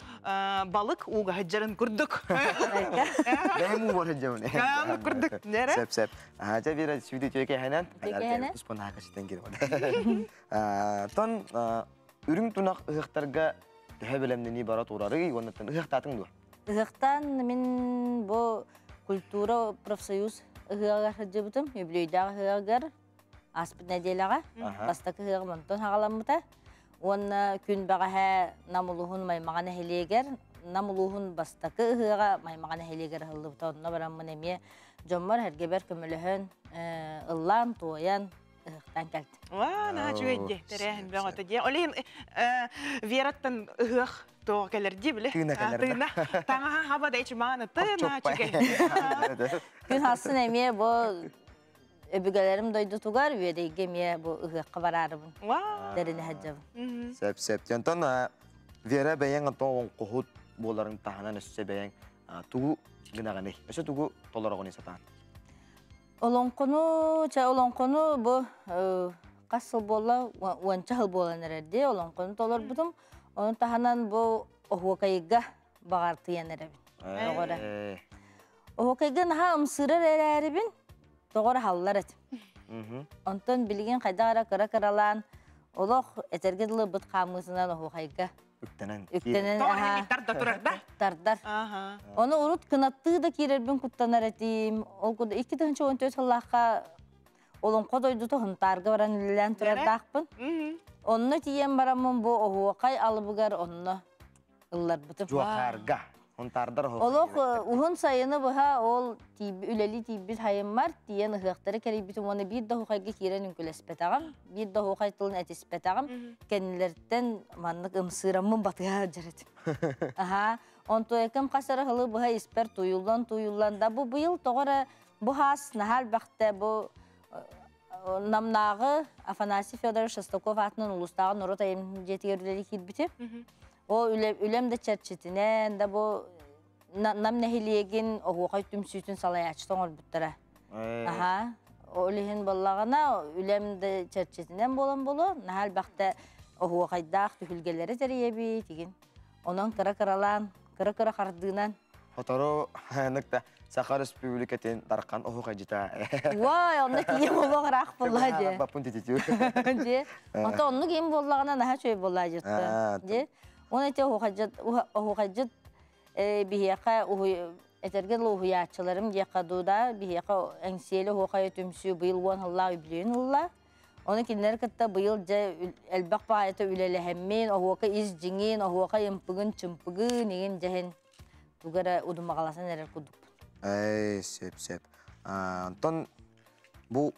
балык ууга сылдьарын курдук. Бэйэм ууга сылдьабын. Курдук. Сөп сөп. Чэ бир сүүдү түөкэһэнэн. Түөкэһэнэн. Туспан хаакасытан киирим. Тон үрүҥ тунах ыһыахтарга төһө бэлэмнэнии бара турарый уонна ыһыахтаатыҥ дуо? Ыһыахтаан мин бу культура профсоюз ыһыаҕар сылдьыбытым, үбүлүөйдээх ыһыаҕар ааспыт нэдиэлэҕэ бастакы ыһыаҕым онтон хаҕаламмыта. Уонна күн бэҕэһээ Нам улууһун Маймаҕа нэһилиэгэр, Нам улууһун бастакы ыһыаҕа Маймаҕа нэһилиэгэр ыһыллыбыта. Онно бараммын эмиэ дьоммор эргэбэр көмөлөһөн, ыллаан, туойан, ыһыахтаан кэлтим. Ва, наһаа үчүгэй дии, тэрээһин бөҕөтө дии. Ол иһин Вераттан ыһыах туох кэлэр дии биле. Тыына кэлэр. Тыына. Таҥаһа хаба да ичимааны тыына үчүгэй. Күн хассын эмиэ бу өбүгэлэрим дойдутугар Үөдэйгэ эмиэ бу ыһыахха бараарыбын. Тэринэ сылдьабын. Сөп, сөп. Онтон Вера бэйэҥ онтон олоҥхоһут буоларын таһынан өссө бэйэҥ тугу гынаҕыный? Өссө тугу толороҕуный сатаан? Олоҥхону, чэ олоҥхону бу хас сыл буолла, уонча сыл буолан эрэр дии, олоҥхону толорбутум. Ону таһынан бу оһуокайга баҕартыйан эрэбин. Тоҕо эрэ. Оһуокайга наһаа ымсыырар эрээрибин, тоҕо эрэ халлар этим. Онтон билигин хайдах эрэ кыра-кыралаан олох этэргэ дылы быт хаамыытынан оһуохайга үктэнэн үктэнэн аха тарда турар да тардар. Ону урут кынаттыы да киирэрбин куттанар этим. Ол курдук 2014 сыллаахха Олоҥхо дойдута Хунтаарга баран үлэлээн турардаахпын. Онно тиийэн бараммын бу оһуохай алыбыгар онно ылларбытым. Жуохаарга. Хунтаардар оһуохай. Олох уһун сайыны быһа ол үлэлии тиийбит хайыммар тиийэн ыһыахтары кэрийбитим уонна биир да оһуохайга киирэн үҥкүлэспэтэҕим, биир да оһуохай тылын этиспэтэҕим. Кэннилэриттэн маннык ымсыыраммын батыһа сылдьар этим. Аһаа. Онтуойкам хас эрэ сылы быһа испэр туйуллан-туйуллан да бу быйыл тоҕо эрэ бу хаас наһаа элбэхтэ бу Намнааҕы Афанасий Федорович Шестаков аатынан улуустааҕы норуот айымньытын дьиэтигэр үлэлии киирбитим. Ол үлэм да чэрчитинэн да бу Нам нэһилиэгин оһуохай түмсүүтүн салайааччыта оҥорбуттара. Аһаа. Ол иһин буоллаҕына үлэм да чэрчитинэн буолан буолуо, наһаа элбэхтэ оһуохайдаах түһүлгэлэри тэрийэбит игин. Онон кыра-кыралаан, кыра-кыра хардыынан Сотору ныкта Саха Республикатын Дархан оһуохайдьыта. Уай, онно тиийэн буолуох ыраах буолла дьэ. Баппын тититүү. Дьэ. Ото оннук им буоллаҕына наһаа үчүгэй буолла дьытта. Дьэ. Оны эти оһуохайдьыт оһуохайдьыт биһиэхэ этэргэ дылы уһуйааччыларым диэххэ дуу да биһиэхэ Эҥсиэли оһуохайа түмсүү быйыл уон сыллаах үбүлүөйүн ылла. Оны кинилэр кытта быйыл дьэ элбэх баайыта үлэлэһэммин, оһуока ис дьиҥин, оһуока ымпыгын, чымпыгын игин дьэһин тугу эрэ удумаҕаласан эрэр курдукпун. Эй, сөп, сөп. Онтон бу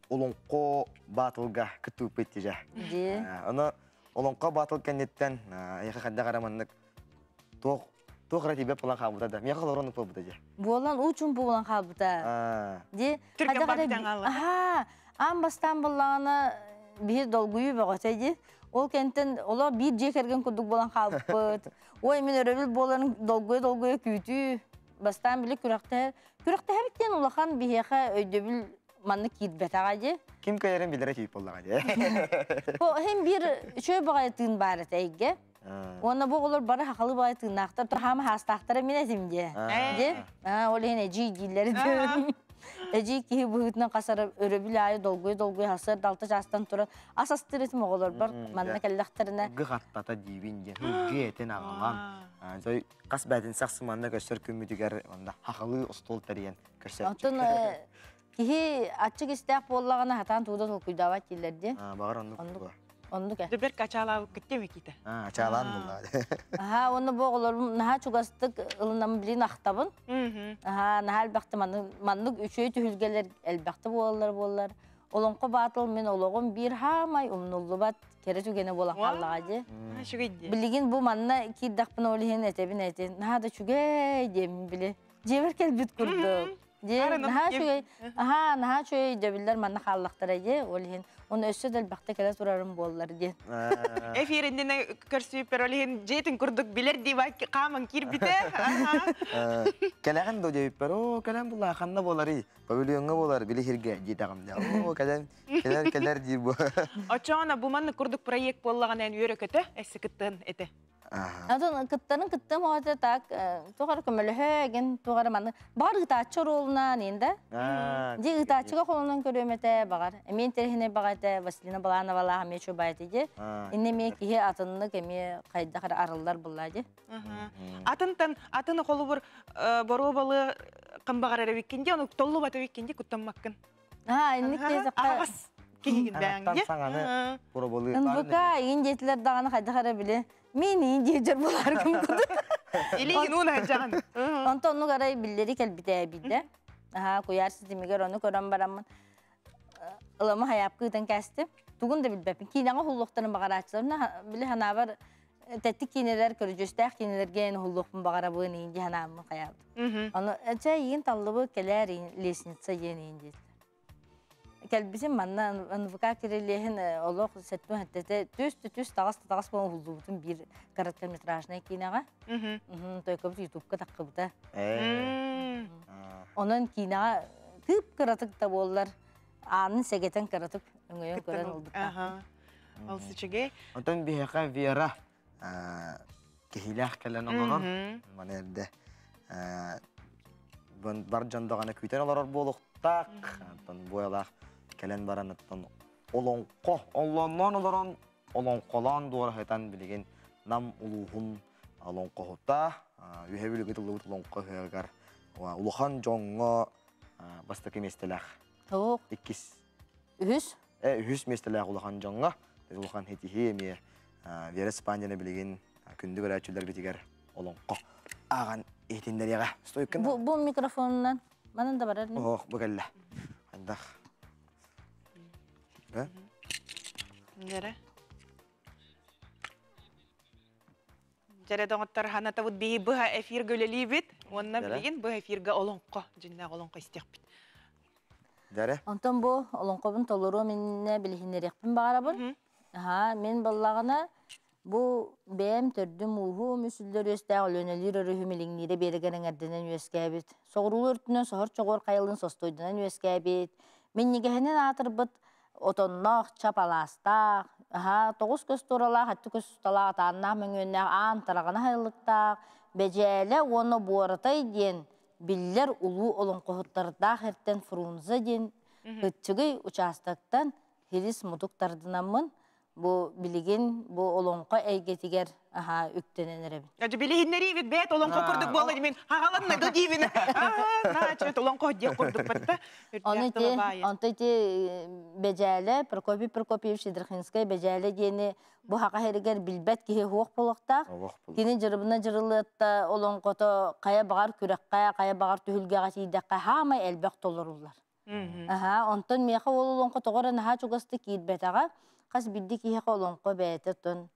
Олоҥхо баатылга кыттыыппыт дьэ. Дьэ. Аны Олоҥхо баатыл кэнниттэн эйиэхэ хайдах эрэ маннык туох туох эрэ тиийбэт буолан хаалбыта да. Миэхэ олорон буолбута дьэ. Буолан уу чумпу буолан хаалбыта. Ди Түргэн барбытаҥ Аха, аан бастаан буллаҕына биир долгуйуу бөҕөтө ди. Ол кэнтэн олор биир дьиэ кэргэн курдук буолан хаалбыппыт. Ой, мин өрөбүл буоларын долгуйа-долгуйа күүтүү. Бастаан били күрэхтэһэр. Күрэхтэһэбит диэн улахан биһиэхэ өйдөбүл маннык киирбэтэҕэ дии. Ким кэлэрин билэрэ тиийп буоллаҕа дии. Хин биир үчүгэй баҕайы тыын баар этэ эйгэ. Уонна бу оҕолор бары хахалы баҕайы тыыннаахтар, хаама хаастаахтара мин этим дии. Дии. Ол иһин эдьиий дииллэр Эдьиий киһи быһыытынан хас өрөбүл аайы долгуйа-долгуйа сарсыарда алта чаастан туран ас астыыр этим оҕолорбор манна кэллэхтэринэ. Гых аттата диибин диэн, һылгы этин аҕалан. Хас бээтин сахсы манна көстөр күммүтүгэр онно хахалыы остуол тэрийэн көрсөөччү. Оттон киһи аччык истээх буоллаҕына хатаан тугу да толкуйдаабат дииллэр дии. Баҕар оннук буолуо. Оннук ээ. Дыбер качаалаабыккыт дии Микита. Ачаалаан булла. Аха, уонна бу оҕолорум наһаа чугастык ылынам билин ахтабын. Аха, наһаа элбэхтэ маннык үчүгэй түһүлгэлэр элбэхтэ буолаллар буоллар. Олоҥхо баатыл мин олоҕум биир хаамай умнуллубат кэрэ түгэнэ буолан хааллаҕа дии. Үчүгэй дии. Билигин бу манна киирдэхпинэ ол иһин этэбин этин. Наһаа да үчүгэй диэмин били. Дьиэбэр кэлбит курдук. Дии, наһаа үчүгэй. Аһаа, наһаа үчүгэй өйдөбүллэр манна хааллахтара дии. Ол иһин оны өссө да элбэхтэ кэлэ турарым буоллар диэн. Эфир иннинэ көрсүүппэр ол иһин дьиэтин курдук билэр дии хааман киирбитэ. Кэлэҕин до диэбиппэр, оо, кэлэн булаа, ханна буоларый? Павильоҥҥа буолар, били сиргэ диэтэҕим дии. Оо, кэлэн, кэлэр, кэлэр диир бу. Очоона бу маннык курдук проект буоллаҕына эн үөрэ-көтө эссе кыттыан этэ. Атын кыттарын кыттым оҕото так туох эрэ көмөлөһө эгин туох эрэ маны баҕар ыытааччы оруолунаан иин да ди ыытааччыга холонон көрүөм этэ баҕар эмиэ интэриэһинэй баҕа этэ Василина Балановалаах эмиэ чубай этэ ди инне эмиэ киһи атыннык эмиэ хайдах эрэ арыллар булла ди Атынтан атын холобур боруобалы кым баҕар эрэ виккин ди ону толлубата виккин ди куттаммаккын. Аа инник Аҕас. Киһигин бэҥ. Саҥаны проболы. НВК иин диэтилер даҕаны хайдах эрэ били мин иин диэжер буларгым кудук. Илиигин уун жаҕын. Онтон оннук арай биллери кэлбитэ бийде. Аха куйаар ситимигер ону көрөн бараммын. Ылама хаяпкыытан кәстим. Тугун да билбэппин. Киинэҕэ уһуллуохтарын баҕарааччылар. Били ханаабар тэттик киинелер көрүдьүстээх киинелерге уһуллуохпун баҕарабын иин дии ханааммын хаyaабыт. Ону чэ иин таллыбы кэлээр иин лестница диэн иин диэтилэр. Кэлбисим манна НВК кирилиэһин олох сэттүн хэттете түс түс таҕас таҕас буолан уһуллубутун биир короткометражнай киинэҕэ. Тойкобут ютубка таххыбыта. Онон киинэҕэ кып кыратык да буоллар аанын сэгэтэн кыратык өҥөйөн көрөн ылбыттаахпын. Ол сичиге. Онтон биһиэхэ Вера киһилээх кэлэн олорор. Маны эрдэ бар дьон даҕаны күүтэн олорор буолуохтаах. Онтон буойалаах кэлэн баран оттон олоҥхо оллонноон олорон олоҥхолоон дуораһытан билигин Нам улууһун олоҥхоһута үһэ бүлүгү тыллыбыт олоҥхо ыһыаҕар улахан дьоҥҥо бастакы миэстэлээх. Иккис. Үһүс. Үһүс миэстэлээх улахан дьоҥҥо улахан хитиһи эмиэ Вера Спандина билигин күндү көрөөччүлэрбитигэр олоҥхо ааҕан иһитиннэриэҕэ. Стойкын. Бу микрофонунан манан да барар. Ох, бу кэллэ. Хайдах. Да? Нere? Дьэрэ доҕоттор ханатабыт биһи быһа эфиргэ үлэлиибит. Уонна билигин быһа эфиргэ олоҥхо, дьиннээх олоҥхо истиэхпит. Дьэрэ. Онтон бу олоҥхобун толоруом иннинэ билиһиннэриэхпин баҕарабын. Аха, мин баллаҕына бу бэйэм төрдүм ууһум үсүллэр үөстээх Өлүөнэлиир өрүһүм илиҥниирэ биэрэгэр эҥэрдэнэн үөскээбит. Соҕуруулуу өртүнэн соһор чоҕуор хайалыын состуойданан үөскээбит. Минньигэһинэн аатырбыт отонноох, чап алаастаах, аһа, тоҕус көс туоралаах, аттı көс усталаах, атааннаах мөҥүөннээх, аан тараҕана хайылыктаах, Бэдьээлэ уонна Буоратай диэн биллэр улуу олоҥхоһуттардаах эртэн Фрунзе диэн кыччыгый учаастактан хирис мутук тардынаммын бу билигин бу олоҥхо эйгэтигэр аха үктэнэн эрэбин. Дьэ билиһиннэриибит бэт олоҥхо курдук буолла димин хагаланна да диибин. Наачыт олоҥхо диэх курдук батта. Ону ити онто ити Бэдьээлэ Прокопий Прокопьевич Ядрихинскай Бэдьээлэ диэни бу хака хэригэр билбэт киһи суох буолуохтаах. Кини дьырыбына дьырылыатта олоҥхото хайа баҕар күрэххэ, хайа баҕар түһүлгэҕэ тиийдэххэ хаамай элбэх толоруллар. Аһаа, онтон миэхэ ол олоҥхо тоҕо эрэ наһаа чугастык киирбэтэҕэ. Хас биирдии киһиэхэ олоҥхо бэйэтэ оттон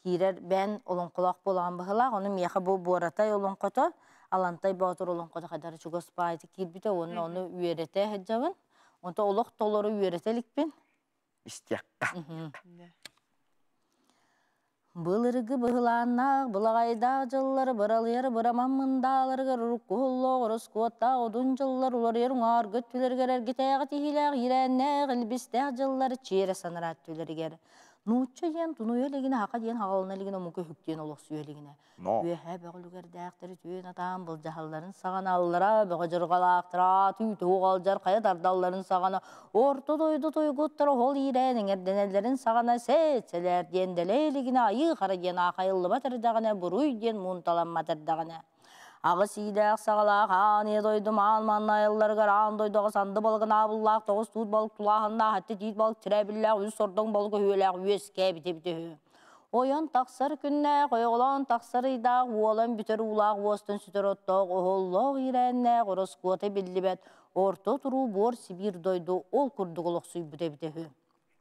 киирэр бэйэн олоҥхолоох буолаҕын быһыылаах. Ону миэхэ бу Буоратай олоҥхото, Алантай Боотур олоҥхото хайдах эрэ чугас баайытык киирбитэ уонна ону үөрэтэ сылдьабын. Онтон олох толору үөрэтэ иликпин. Истиэххэ. Былыргы быһылааннаах былаҕайдаах дьыллар быралыйар быраман мындааларыгар урукку уһуллоох ороскуоттаах одун дьыллар уларыйар уҥааргы өттүлэригэр эргитээҕи тиһилээх иирээннээх илбистээх дьыллар чиэрэ санараа өттүлэригэр нуучча диэн тунуйа илигинэ хака диэн хаҕалана илигинэ омук өһүктүөн олохсуйа илигинэ Үөһээ бөҕүлүгэрдээхтэри түөн атаан былдьаһалларын саҕана аллараа бөҕө дьырҕалаахтара түүтэ уҕалдьар хайа тардалларын саҕана орто дойду туйгуттара оһол иирээн эҥэрдэнэллэрин саҕана сэт сэлээр диэн дэлэй илигинэ айыы хара диэн аахайыллыбат эрдэҕинэ буруй диэн муунталаммат эрдэҕинэ аҕыс иилээх саҕалаах аан ийэ дойдум аан манна айылларыгар аан дойдуга санды балыгын аабыллаах тоҕус туут балык тулааһыннаах аттı тиит балык тирээбиллээх үс сордоҥ балык өһүөлээх үөскээбит эбит үһү. Ойон тахсар күннээх, ойоҕолоон тахсар ыйдаах, уолан бүтэр уулаах уостан сүтэр оттоох, оһоллоох иирээннээх, ороскуота биллибэт, орто туруу буор Сибиир дойду ол курдук олохсуйбут эбитэ үһү.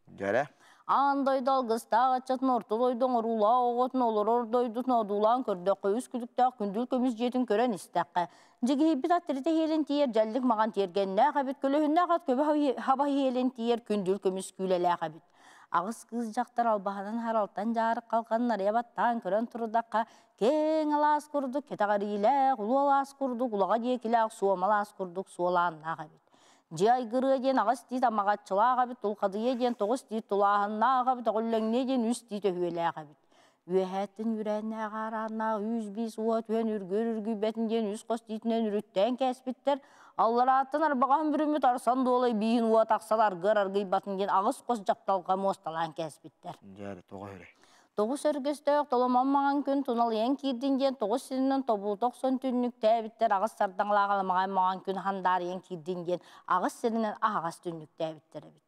Дьэрэ. Аан дойду алгыстаах ыччатын орто дойду оҥоруулаах оҕотун олорор дойдутун одуулаан көрдөххө үс күлүктээх күндүл көмүс дьиэтин көрөн истэххэ, дьигиһийбит ат тиритэ иһиэлин тиийэр дьэллик маҕан тиэргэннээх эбит, көлөһүннээх ат көбө хаба иһиэлин тиийэр күндүл көмүс күүлэлээх эбит. Аҕыс кыыс дьахтар албаһынан харалтан дьаарык халҕанын арыйа баттаан көрөн турдахха, киэҥ алаас курдук кэтэҕэриилээх, улуу алаас курдук улаҕа диэкилээх суома алаас курдук суолааннаах эбит. Дьиэ айгырыа диэн аҕыс тиит амаҕаччылаах эбит, тулхадыйа диэн тоҕус тиит тулааһыннаах эбит, өҕүллэҥниэ диэн үс тиит өһүөлээх эбит. Үөһээттэн үүрээннээх аарааннаах үүс биис уоһа түһэн үргүөр үргүйбэтин диэн үс хос тиитинэн үрүттээн кээспиттэр. Алларааттан арбаҕаһын бүрүммүт арсан дуолай бииһин уо тахсан аргыар аргыйбатын диэн аҕыс хос дьапталҕа муосталаан кээспиттэр. Дьэ, тоҕо өрө. Тоҕус өргөстөөх толомон маҥан күн туналыйан киирдин диэн тоҕус сиринэн тобулута охсон түннүктээбиттэр, аҕыс сардаҥалаах аламаҕай маҥан күн хандаарыйан киирдин диэн аҕыс сиринэн аһаҕас түннүктээбиттэр эбит.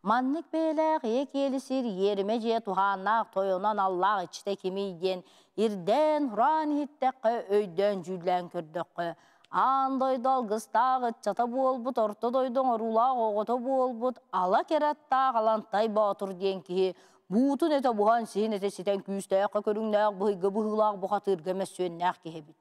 Маннык бэйэлээх ийэ киэли сир иэримэ дьиэ туһааннаах тойонон аллаах иччитэ кимий диэн ирдээн хураан иһиттэххэ, өйдөөн дьүүллээн көрдөххө, аан дойду алгыстаах ыччата буолбут, орто дойду оҥоруулаах оҕото буолбут ала кэраттаах Алантай Боотур диэн киһи буутун этэ буһан, сиһин этэ ситэн күүстээххэ көрүҥнээх, быһыйга быһыылаах бухатыырга мөссүөннээх киһи эбит.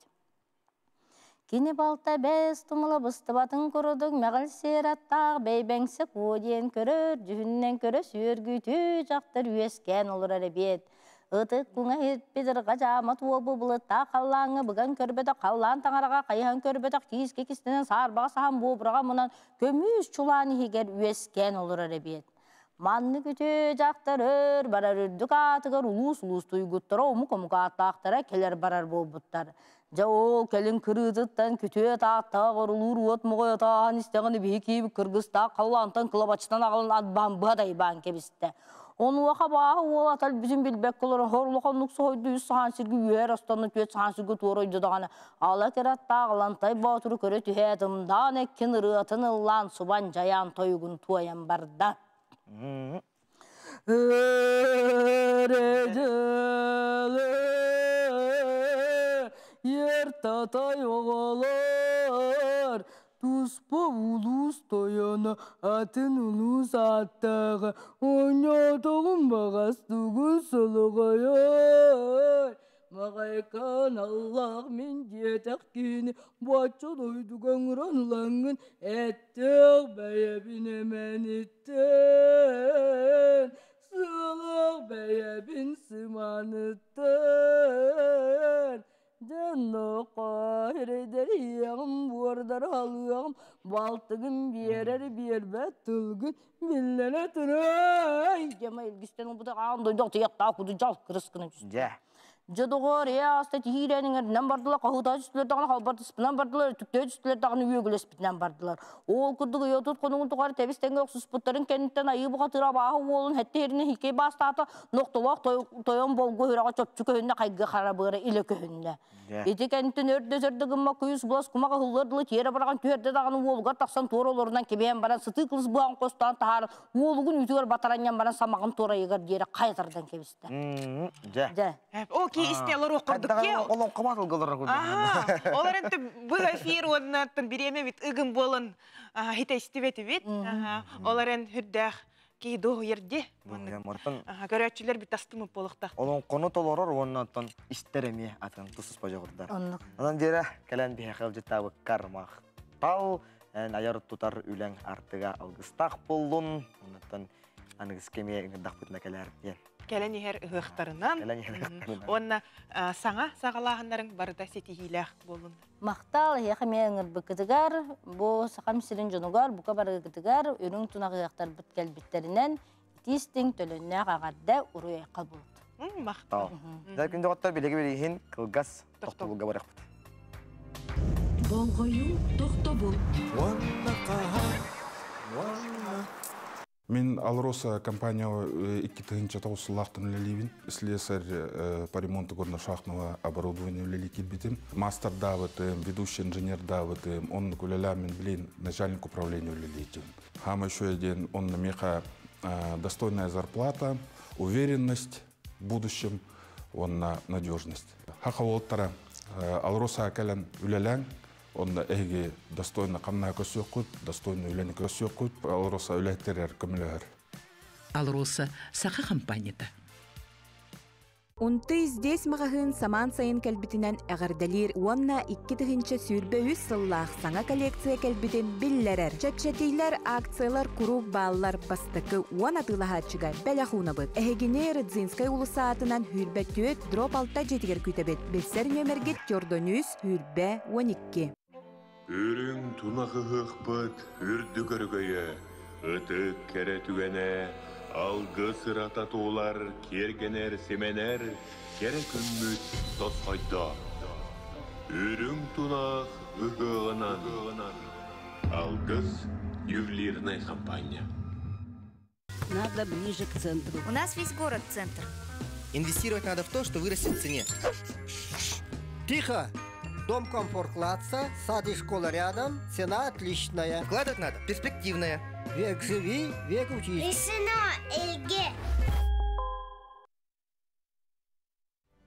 Кини балта бэс тумула быстыбатын курдук мэҕил сиэр аттаах бэйбэҥсэ куо диэн көрөр, дьүһүнүнэн көрө сүөргүтүү дьахтар үөскээн олорор эбиэт. Ытык куҥа иһиппит ырҕа дьаамат уолбу былыттаах халлааҥҥа быган көрбөтөх, халлаан таҥараҕа хайыһан көрбөтөх киискэ кистэнэн саарбаҕа саһан буобураҕа мунан көмүс чулаан иһигэр үөскээн олорор эбиэт. Маннык үтүө дьахтар өр барар үрдүк аатыгар улуус-улуус туйгуттара омук-омук ааттаахтара кэлэр-барар буолбуттар. Дьэ ол кэлин кырыытыттан күтүөт ааттаах орулуур уот моҕойотооһон истэҕинэ биһи киибит кыргыстаах халлаантан кылабачытан аҕалан атбаан быһа дайбаан кэбистэ. Онуоха бааһы уол атал бүтүн билбэккэ олорон хор улаханнык соһуйду үс саһаан сиргэ үөһэр останна түөрт саһаан сиргэ туора ойдо даҕаны ала кыраттаах Лантай Боотуру көрө түһээт ымдаан эккин ырыатын ыллаан субан дьайаан тойугун туойан барда. Ер татай оҕолор туспа улуус тойоно атын улуус ааттааҕа оонньоотоҕум баҕас тугун солоҕойой Маҕайкаан Аллаах мин диэтэх киһини бачча дойдуга ыҥыран ылаҥҥын эттээх бэйэбин эмэниттэн сыалаах бэйэбин сыманыттан дьоннооххо эрэйдэриэҕим буордар халыаҕым балтыгын биэрэр биэрбэт тылгын биллэрэ турай дьэма илгистэн ылбыта аан дойду атыйахтаах куду дьал кырыс гына түстэ Дьэ. Дьэ доҕоор, ээ ааста тиһиирэн иҥэринэн бардылар, хаһыытаа түстүлэр даҕаны, халбартыспынан бардылар, өтүктээ түстүлэр даҕаны, үөгүлэспитинэн бардылар. Ол курдук ыйа-отут хонугун тухары тэбис-тэҥҥэ охсуспуттарын кэнниттэн айыы бухатыыра абааһы уолун сэттэ иһиринэ хиккэй баастаата, нохтолоох тойон болго үрэҕэ чопчу көһүннэ, хайгы харабыара илэ көһүннэ. Ити кэнниттэн өр да өтөр да гыммакка үс былас кумах ыһыллыар дылы тиэрэ быраҕан түһэрдэ даҕаны уолугар тахсан туора олорунан кэбиһэн баран сытыы кылыс быаҕын хостоон таһааран уолугун үүтүгэр батаранньан баран самаҕын туорайыгар диэри хайа тардан кэбистэ. Дьэ. Дьэ. О, ки истэ олоруох курдук ки. Олоҥхомат ылгалар курдук. Ол эрэн бу эфир уоннаттан бириэмэ бит ыгым буолан хите истибетибит. Ол эрэн хүрдээх киһи дуоһуйар Мортон Көрөөччүлэр бит астымып буолуохтаах. Олоҥхону толорор уонна оттон истэр эмиэ атын тус-туспа дьоҕурдар. Онон диэрэ кэлэн биһиэхэ ыалдьыттаабыккар махтал эн айар тутар үлэҥ артыга алгыстаах буоллун. Оннуттан аныгыскы эмиэ ыҥырдахпытына кэлээр диэн. Кэлэн иһэр ыһыахтарынан. Кэлэн иһэр ыһыахтарынан. Уонна саҥа саҕалааһыннарыҥ барыта ситиһиилээх буоллун. Махтал эһиэхэ эмиэ ыҥырбыккытыгар, бу Сахам сирин дьонугар, бука барыгытыгар үрүҥ тунах ыһыахтарбыт кэлбиттэринэн итиистиҥ төлөннөөх эҕэрдэ уруй-айхал буолут. Махтал. Дьэ күн доҕоттор билиги билигин кылгас тохтобулга барыахпыт. Болҕойуу тохтобул. Уонна хаһан, уонна Мин Алроса компанияҕа 2009 сыллаахтан үлэлиибин. Слесарь по ремонту горношахтного оборудования үлэлии киирбитим. Мастердаабытым, ведущий инженердаабытым, оннук үлэлээммин билин начальник управления үлэлиитим. Хама еще один, он меха достойная зарплата, уверенность в будущем, уонна надежность. Хаха уолтара Алроса кэлэн үлэлээн, онно эһиги достойно хамнаһа көрсүөххүт, достойно үлэни көрсүөххүт, Алроса үлэһиттэригэр көмөлөһөр. Алроса саха компанията. Унты здесь маҕаһыын самаан сайын кэлбитинэн эҕэрдэлиир уонна 2023 сыллаах саҥа коллекция кэлбитин биллэрэр. Чэпчэтиилэр, акциялар куруук бааллар бастакы уон атыылаһааччыга бэлэх уунабыт. Эһигини Рыдзинскай уулусса аатынан сүүрбэ түөрт дроп алта дьиэтигэр күүтэбит. Билсэр нүөмэргит Тёрдонүүс сүүрбэ 12. Үрүҥ тунах ыһыахпыт үрдүк өрөгөйө, ытык кэрэ түгэнэ, алгыс ырата туолар, киэргэнэр, симэнэр кэрэ күммүт тосхойдо. Үрүҥ тунах ыһыаҕынан Алгыс ювелирнай хампаанньа. Надо ближе к центру. У нас весь город центр. Инвестировать надо в то, что вырастет в цене. Тихо! Дом комфорт класса, сад и школа рядом, цена отличная. Вкладывать надо перспективная. Век живи, век учись. Решено, Эльге.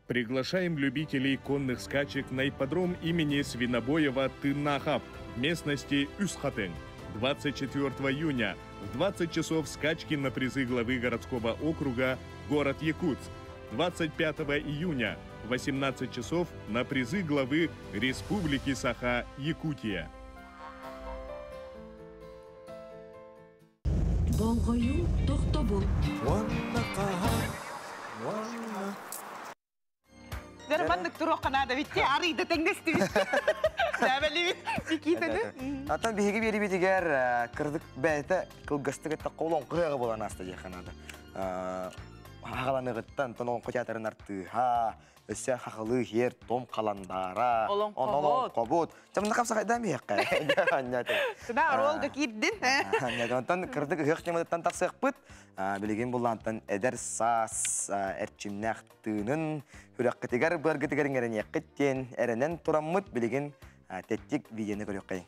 Приглашаем любителей конных скачек на ипподром имени Свинобоева Тыннахов в местности Юсхатен. 24 июня в 20 часов скачки на призы главы городского округа город Якутск. 25 июня в 18 часов на призы главы Республики Саха Якутия. Болҕойуу тохтобул. Дэр маннык туруохха наада битти арыйда тэҥнэстибит. Дээбэлибит Никитаны. Атын биһиги биэрибитигэр кырдык бэйэтэ кылгастык этте колон кыаҕа буолан ааста диэххэ наада. Хагаланыгыттан тон олоҥхо театрын артыыһа, өссө хахылыы хиэр том халандаара, олоҥхобут. Чамна хапсахайдаан биһиэххэ. Сына оруолга киирдин. Онтон кырдык ыһыах ньыматыттан тахсыахпыт. Билигин буллаантан эдэр саас эрчимнээх тыынын хүрэххитигэр быаргытыгар иҥэрэниэххит диэн эрэнэн тураммыт билигин тэттик видеоны көрүөххэйиҥ.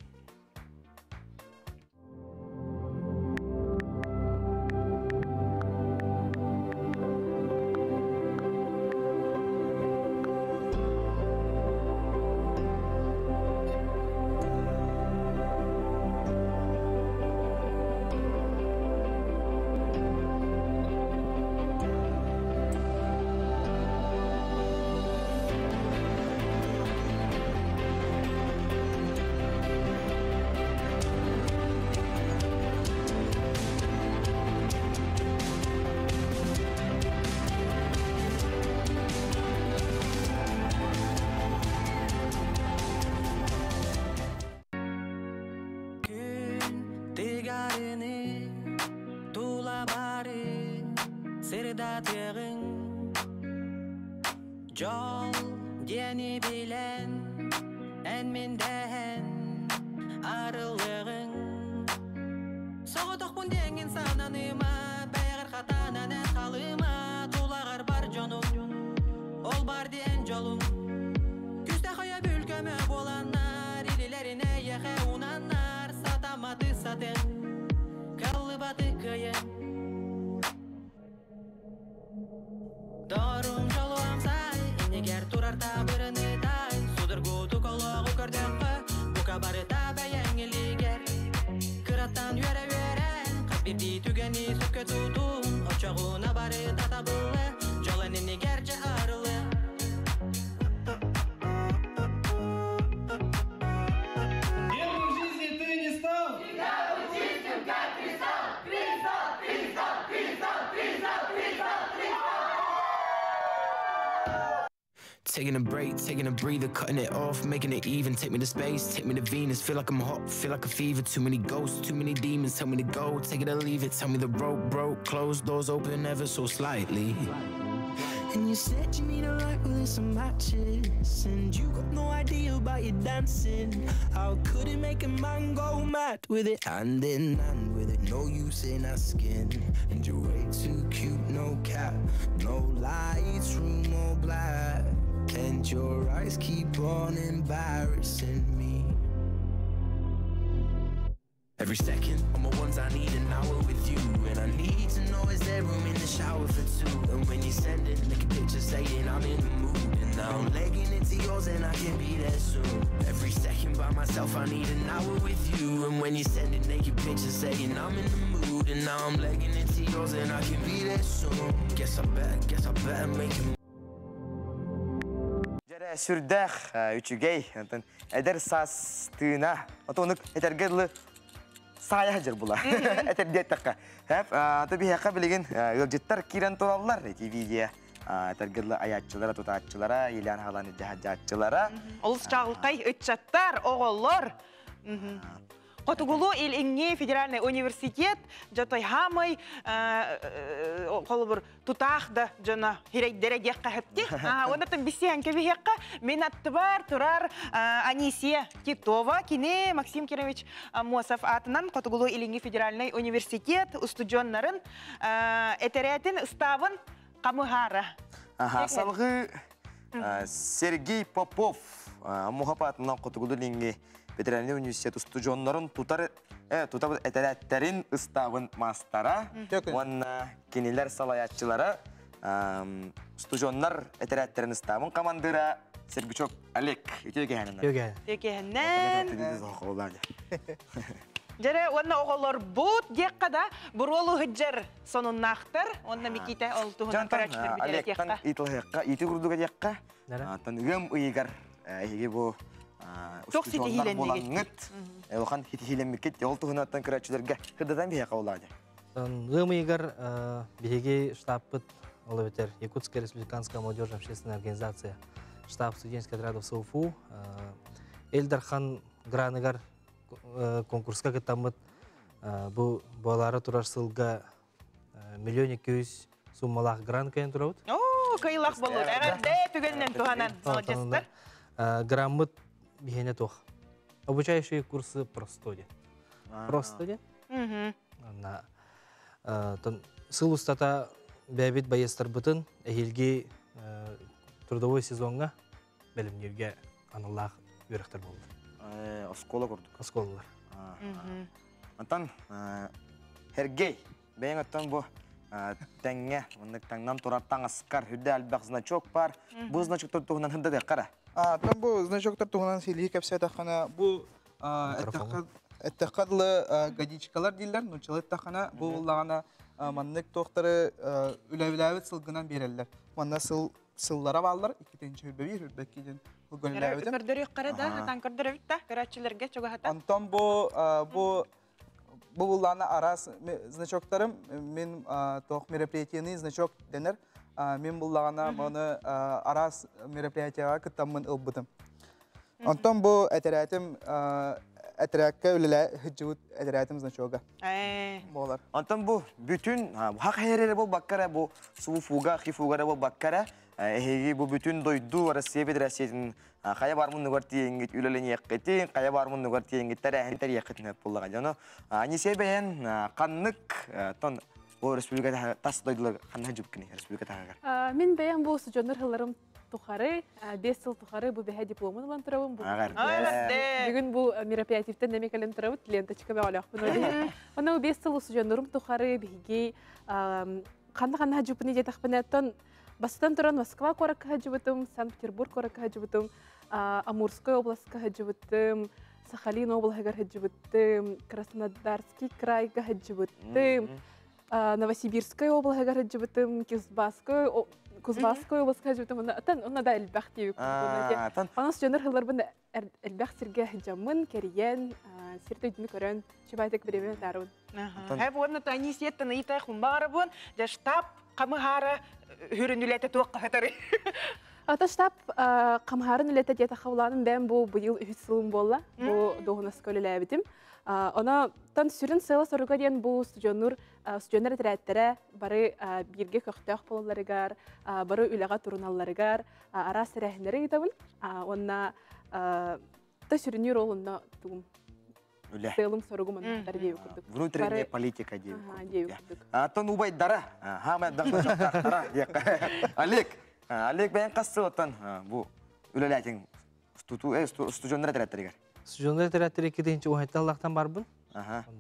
Тыгарыны тула бары сырдатыгын Жол диэни билэн эн миндэһэн арыллыгын Соҕотохпун диэҥин сананыма бэйэҕэр хатанан эн халыма тулаҕар бар дьонуҥ ол бар диэн дьолуҥ Күстэх өйөбүл көмө буоланнар илилэрин эйиэхэ уунаннар сатамматы сатыҥ каллыбаты кыайын Дорум жолуам сай, иннигэр турар табырыны тай, судургутук олоҕу көрдөххө, бука барыта бэйэҥ илиигэр. Кыраттан үөрэ-үөрэн, хас биирдии түгэни сөпкө тутун, оччоҕуна барыта табыллы, дьолун иннигэр дьэ арылы. Кем бы в жизни ты не стал? Всегда будь чистым, как кристалл! Кристалл, кристалл, кристалл, кристалл, кристалл, кристалл! Taking a break, taking a breather, cutting it off, making it even. Take me to space, take me to Venus. Feel like I'm hot, feel like a fever. Too many ghosts, too many demons. Tell me to go, take it or leave it. Tell me the rope broke, closed doors open ever so slightly. And you said you need a light with some matches. And you got no idea about your dancing. How could it make a man go mad with it? Hand in hand with it, no use in asking. And you're way too cute, no cap, no lights, room all black. And your eyes keep on embarrassing me. Every second on my ones, I need an hour with you. And I need to know is there room in the shower for two? And when you send it, make a picture saying I'm in the mood. And now I'm legging into yours and I can be there soon. Every second by myself, I need an hour with you. And when you send it, naked picture saying I'm in the mood. And now I'm legging into yours and I can be there soon. Guess I better make it. Дьэрэ сүрдээх үчүгэй, онтон эдэр саас тыына, отонук этэргэ дылы саайа сылдьар була. Этэр диэттэххэ. Хэп, аты биһиэхэ билигин ыалдьыттар киирэн тураллар. Ити видео этэргэ дылы айааччылара, тутааччылара, Елена Халаны дьаһаджааччылара. Олус чаҕылхай ыччаттар, оҕолор. Хотугулуу Илиҥҥи федеральный университет дьотой хаамай холобур тутаах да дьоно хирэйдэрэ диэххэ сөпти. Оннотон бисиэн кэбиһиэххэ мин аттыбар турар Анисия Титова кини Максим Кирович Аммосов аатынан Хотугулуу Илиҥҥи федеральный университет устудьуоннарын этэрээтин ыстаабын хамыһаара. Аха, салгыы Сергей Попов Мухапатынан Хотугулуу Илиҥҥи федеральный университет устудьуоннарын тутар тутар этэрээттерин ыстаабын маастара уонна кинилэр салайааччылара устудьуоннар этэрээттерин ыстаабын командира Сергучев Олег. Үтүө кэһэнэн. Үтүө кэһэнэн. Дьэрэ уонна оҕолорбут диэххэ да буруолу ыһыдьар сонуннаахтар уонна Микиитэ ол туһунан көрөөччүлэр Олегтан ыйыталаһыахха, ити курдук диэххэ. Антон ыам ыйыгар эһиги бу Туох ситиһиилэннигит? Буолаҥҥыт, улахан ситиһиилэммиккит ол туһунан көрөөччүлэргэ сырдатан биһиэхэ улаады. Ыам ыйыгар биһиги штабпыт, ол эбэтэр Якутская республиканская молодежная общественная организация, штаб студенческих отрядов СУФУ, Ил Дархан граныгар конкурска кыттаммыт бу буолаары турар сылга 1 200 000 суммалаах грант кыайан турабыт. Оо, кыайыылаах буоллун. Эҕэрдэ түгэнинэн туһанан, молодецтар. Граммыт биһиэнэ туох. Обучающие курсы просто диэн. Просто диэн. Онна сыл устата бэйэбит байыастарбытын эһиилги трудовой сезоҥҥа бэлэмнииргэ аналлаах үөрэхтэр буоллар. Оскуола курдук. Оскуолалар. Антон Сергей, бэйэҥ оттон бу тэҥҥэ, оннук таҥнан турар таҥаскар үрдэ элбэх значок бар. Бу значоктар туһунан хындадыаххара. Там бу значоктар туһунан силии кэпсээтэххинэ, бу эттэххэ дылы годичкалар дииллэр, нууччалыы эттэххинэ, бу буллаҕына маннык туохтары үлэбилээбит сылгынан биэрэллэр. Манна сыл сыллара бааллар, 2021, 22 диэн үлэлээбитим. Көрдөрүөххэрэ да, хатан көрдөрөбүт да, көрөөччүлэргэ чугаһата. Онтон бу бу бу буллаана араас значоктарым мин туох мероприятияны значок дэнэр. Мин буллаҕына маны араас мероприятияҕа кыттаммын ылбытым. Онтон бу этэрээтим этэрээккэ үлэлээ сылдьыбыт этэрээтим значога буолар. Онтон бу бүтүн хах эрэ буолбакка бу СУФУга, ХИФУга эрэ буолбакка эһиги бу бүтүн дойду Россия Федерациятын хайа бар муннугар тиийэҥҥит үлэлэниэххитин, хайа бар муннугар тиийэҥҥит тэрээһин тэрийиэххитин буоллаҕа. Дьоно Анисия бэйэн ханнык тон бу республика тас дойдулар ханна жупкини республика таһыгар? Мин бэйэм бу устудьуоннар сылларым тухары, 5 сыл тухары бу бэһэ дипломун ылан турабын. Бүгүн бу мероприятиевтен неме кэлэн турабыт, ленточка бөҕөлөөхпүн. Онно 5 сыл устудьуоннарым тухары биһиги ханна-ханна жуппуни диэтэхпинэ, бастатан туран Москва куоракка сылдьыбытым, Санкт-Петербург куоракка сылдьыбытым, Амурская областка сылдьыбытым, Сахалин облаһыгар сылдьыбытым, Краснодарский крайга сылдьыбытым, Новосибирскай облаһыгар сылдьыбытым, Кузбасской Кузбасской областка сылдьыбытым, онно онно да элбэх диэбит. Онон студенттар сылларбын элбэх сиргэ сылдьаммын, кэрийэн, сир дойдуну көрөн, чубайтык время таарыбын. Хэп уонна Анисияттан ыйыта хумбаарабын, дьэ штаб хамыһаара хүрүн үлэтэ туох хаһытары. Ата штаб хамыһаарын үлэтэ диэтэ хавланым бэм бу быйыл үһүс сылым буолла. Бу дуоһунаска үлэлээбитим. Оно тан сүрүн сыала соруга диэн бу студеннур студеннар этэрээттэрэ бары бииргэ көхтөөх буолалларыгар, бары үлэҕэ туруналларыгар араас тэрээһиннэри ыытабын. Уонна та сүрүннүүр ол онно тугум Үлэ. сыалым соругум оннуктар диэби курдук. Внутренняя политика диэби диэби курдук. Антон убайдара, хаамай дахтара Олег, Олег бэйэн хас сылыттан бу үлэлээтиҥ студеннар этэрээттэригэр? Студеннар этэрээттэрэ 2017 аллахтан барбын.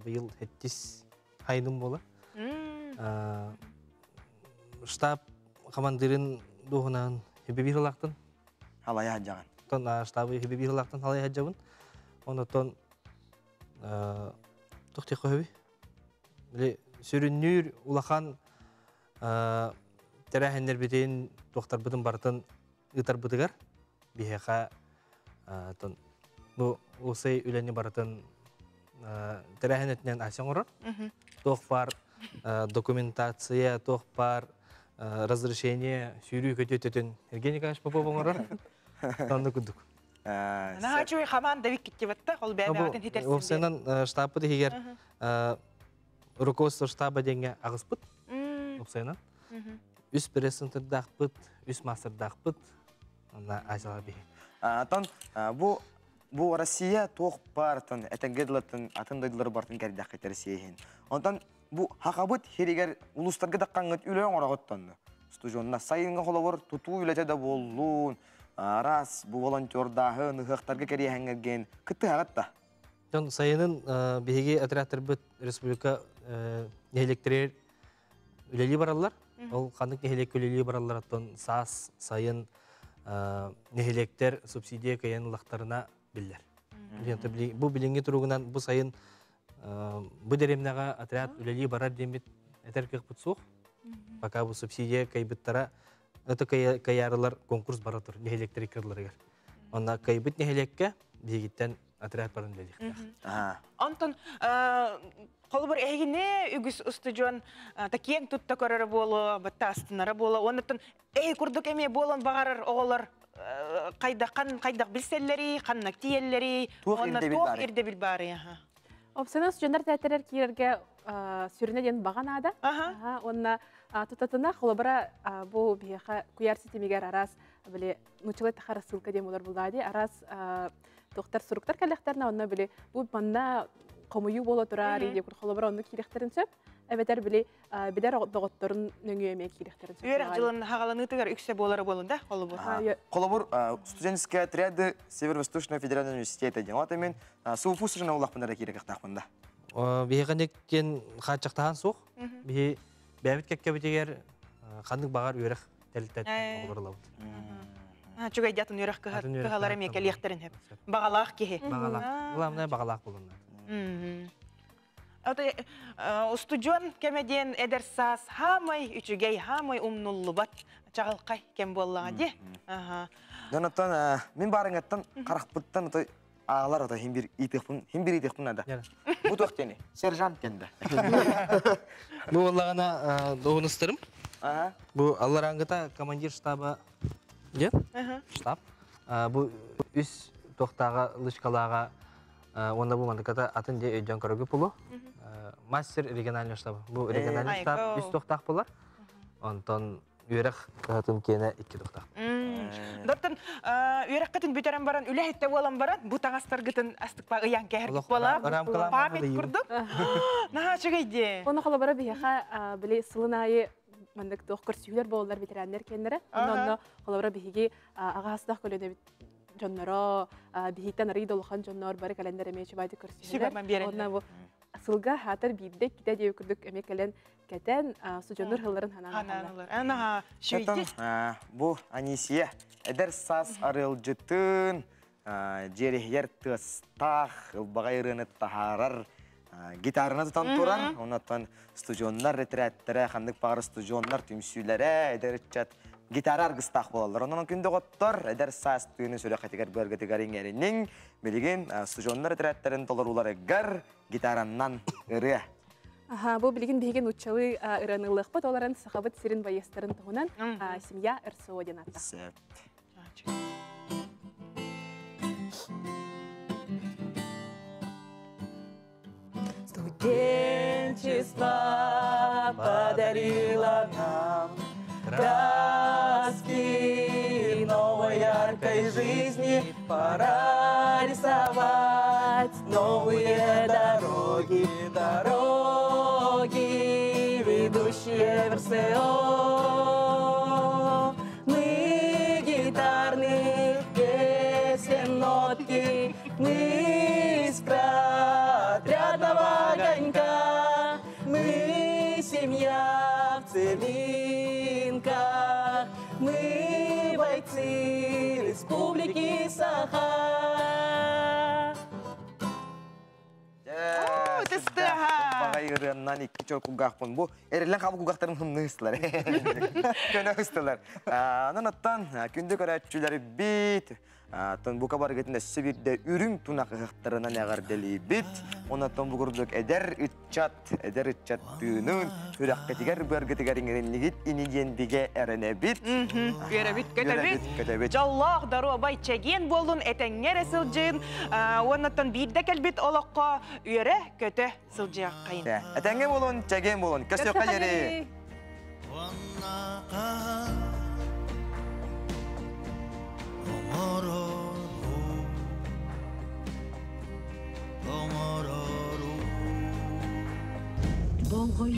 Быйыл хэттис хайным буолар. Штаб командирин дуһунан хибибир лахтан. Халая хаджаган. Тон штабы хибибир лахтан халая хаджабын. Онотон тухти хөбү. Биле сүрүннүүр улахан тэрээһиннэр битин туохтарбытын барытын ыытарбытыгар биһиэхэ тон бу усай үлэни барытын тэрээһин өтүнэн ася оҥорор. Туох бар документация, туох бар разрешение сүүрүү көтү Евгений Николаевич Попов оҥорор. Онну курдук. Наһаа үчүгэй хамаанда виккиттибатта, ол бэйэ-бэйэтин хитерсин. Опсайынан штабпыт иһигэр руководство штаба диэҥҥэ аҕыспыт. Опсайынан. Үс пресс-центрдаахпыт, үс мастердаахпыт. Онна Азияла биһи. Антон бу бу Россия туох баартын, этэҥҥэ дылатын атын дойдулары бартын кэрдэххит Россия иһин. Онтон бу хахабыт хиригэр улустарга даккаҥҥыт үлэ оҥороҕуттонну. Студионна сайынга холобур тутуу үлэтэ да буоллун, араас бу волонтердааһын, ыһыахтарга кэриэһэҥҥэрген кыттыһаҕыт да? Дьон сайынын биһиги отрядтарбыт республика нэһилиэктэригэр үлэлии бараллар. Ол ханнык нэһилиэккэ үлэлии бараллар оттон саас, сайын нэһилиэктэр субсидия кыайан ыллахтарына биллэр. Бу билиҥҥи туругунан бу сайын бу дэриэбинэҕэ отряд үлэлии барар диэммит этэр кыахпыт суох. Пока бу субсидия кыайбыттара это кыайарылар конкурс бара тур нэһилиэктэр иккардыларыгар. Онно кыайбыт нэһилиэккэ биһигиттэн отряд баран үлэлиэхтээх. Онтон холобур эһигини үгүс устудьуон такиэҥ тутта көрөрө буолуо, батта астынара буолуо. Оннуттан эһи курдук эмиэ буолан баҕарар оҕолор хайдаххан хайдах билсэллэрий, ханна тиийэллэрий, уонна туох ирдэбил баарый? Опсанас дьоннор тээттэрэр киирэргэ сүрүнэ диэн баҕа наада. Уонна тутатына холобура бу биһиэхэ куйаар ситимигэр араас били нуччалай тахара ссылка диэн булар булаа дии араас туохтар суруктар кэллэхтэринэ онно били бу манна хомуйуу буола турар диye холобура онно киирэхтэрин сөп эбэтэр били билэр доҕотторун нөҥүө эмиэ киирэхтэрин сөп. Үөрэх дьылын хаҕаланыытыгар үксэ буолара буолун да холобур. Холобур студенческие отряды Северо-Восточного федерального университета диэн. Вот мен СУФУ сужена улахпын да киирэхтаахпын да. Биһиги диэн хааччахтаһан суох. Биһи бэйэбит кэккэбитигэр ханнык баҕар үөрэх тэрилтэттэн оҕолор ылабыт. Чугай атын үөрэх кыһалара эмиэ кэлиэхтэрин сөп. Баҕалаах киһи. Баҕалаах. Главное баҕалаах болунна. Устудьуон кэмэ диэн эдэр саас хаамай үчүгэй, хаамай умнуллубат чаҕылхай кэм буоллаҕа дии. Дьон оттон мин баарыҥаттан харахпыттан отой аалар ото хим бир иитиэхпин хим бир иитиэхпин наада. Бу туох диэни? Сержант кэнде. Бу буоллаҕына доҕунустарым. Бу алларааҥҥыта командир штаба диэн штаб. Бу үс туохтааҕа лычкалааҕа уонна бу мандыката атын дьэ өйдөөн көрөгү пулу. Мастер региональный штаб. Бу региональный штаб үс туохтаах болар. Онтон үөрэх кыһатын киэнэ икки туохтаах. Доттон үөрэххитин бүтэрэн баран үлэһиттэ буолан баран бу таҥастаргытын астыкпа ыйан кэһэргит буола. Память курдук. Наһаа үчүгэй дии. Оны холобура биһиэхэ били сылын аайы маннык туох көрсүһүүлэр буолаллар ветераннар киэннэрэ. Онно холобура биһиги аҕаастаах көлүөнэбит дьонноро биһиттэн арый да улахан дьоннор бары кэлэннэр эмиэ чубайдык көрсүһэллэр. Онно бу сылга хаатар биирдэ иккитэ диэби курдук эмиэ кэлэн кэтэн судьоннор хылларын ханаан Анаха шүйди. Бу Анисия эдэр саас арыалдьытын дьиэриһийэр тыастаах ылбаҕай ырыаны таһаарар гитараны тутан турар. Оннуттан студионнар ретрээттэрэ, ханнык баҕар студионнар түмсүүлэрэ, эдэр ыччат гитара аргыстаах буолаллар. Онон күн доҕоттор, эдэр саас тыыны сүрэххитигэр быаргытыгар иҥэриниҥ. Билигин студионнар этэрээттэрин толорууларыгар гитараннан ырыа. Аха, бу билигин биһиги нууччалыы ырыаны ылыахпыт, ол эрэн сахабыт сирин байыастарын туһунан «Семья РСО» диэн ааттаах. Сөп. Студенчество подарило нам краски новой яркой жизни. Пора рисовать новые дороги, дороги, ведущие в РСО. Мы гитарных песен нотки, мы искра отрядного огонька, мы семья в целинках, мы бойцы Республики Саха. Багай ырыаннан икки чор кулгаахпын. Бу эриллэн хаалбыт кулгаахтарым хымныы ыстылар. Көнө ыстылар. Анан оттон күндү көрөөччүлэрбит Оттон бука барыгытын өссө биирдэ үрүҥ тунах ыһыахтарынан эҕэрдэлиибит. Онон бу курдук эдэр ыччат, эдэр ыччат тыынын сүрэххитигэр быаргытыгар иҥэриннигит ини диэн бигэ эрэнэбит. Үөрэбит, көтөбүт. Көтөбүт. Дьоллоох, доруобай, чэгиэн буоллун, этэҥҥэ эрэ сылдьын. Уоннаттан биирдэ кэлбит олоххо үөрэ, көтө сылдьыаххайын. Этэҥҥэ буолун, чэгиэн буолун. Көстүөххэ диэри. Оҥорору, оҥорору.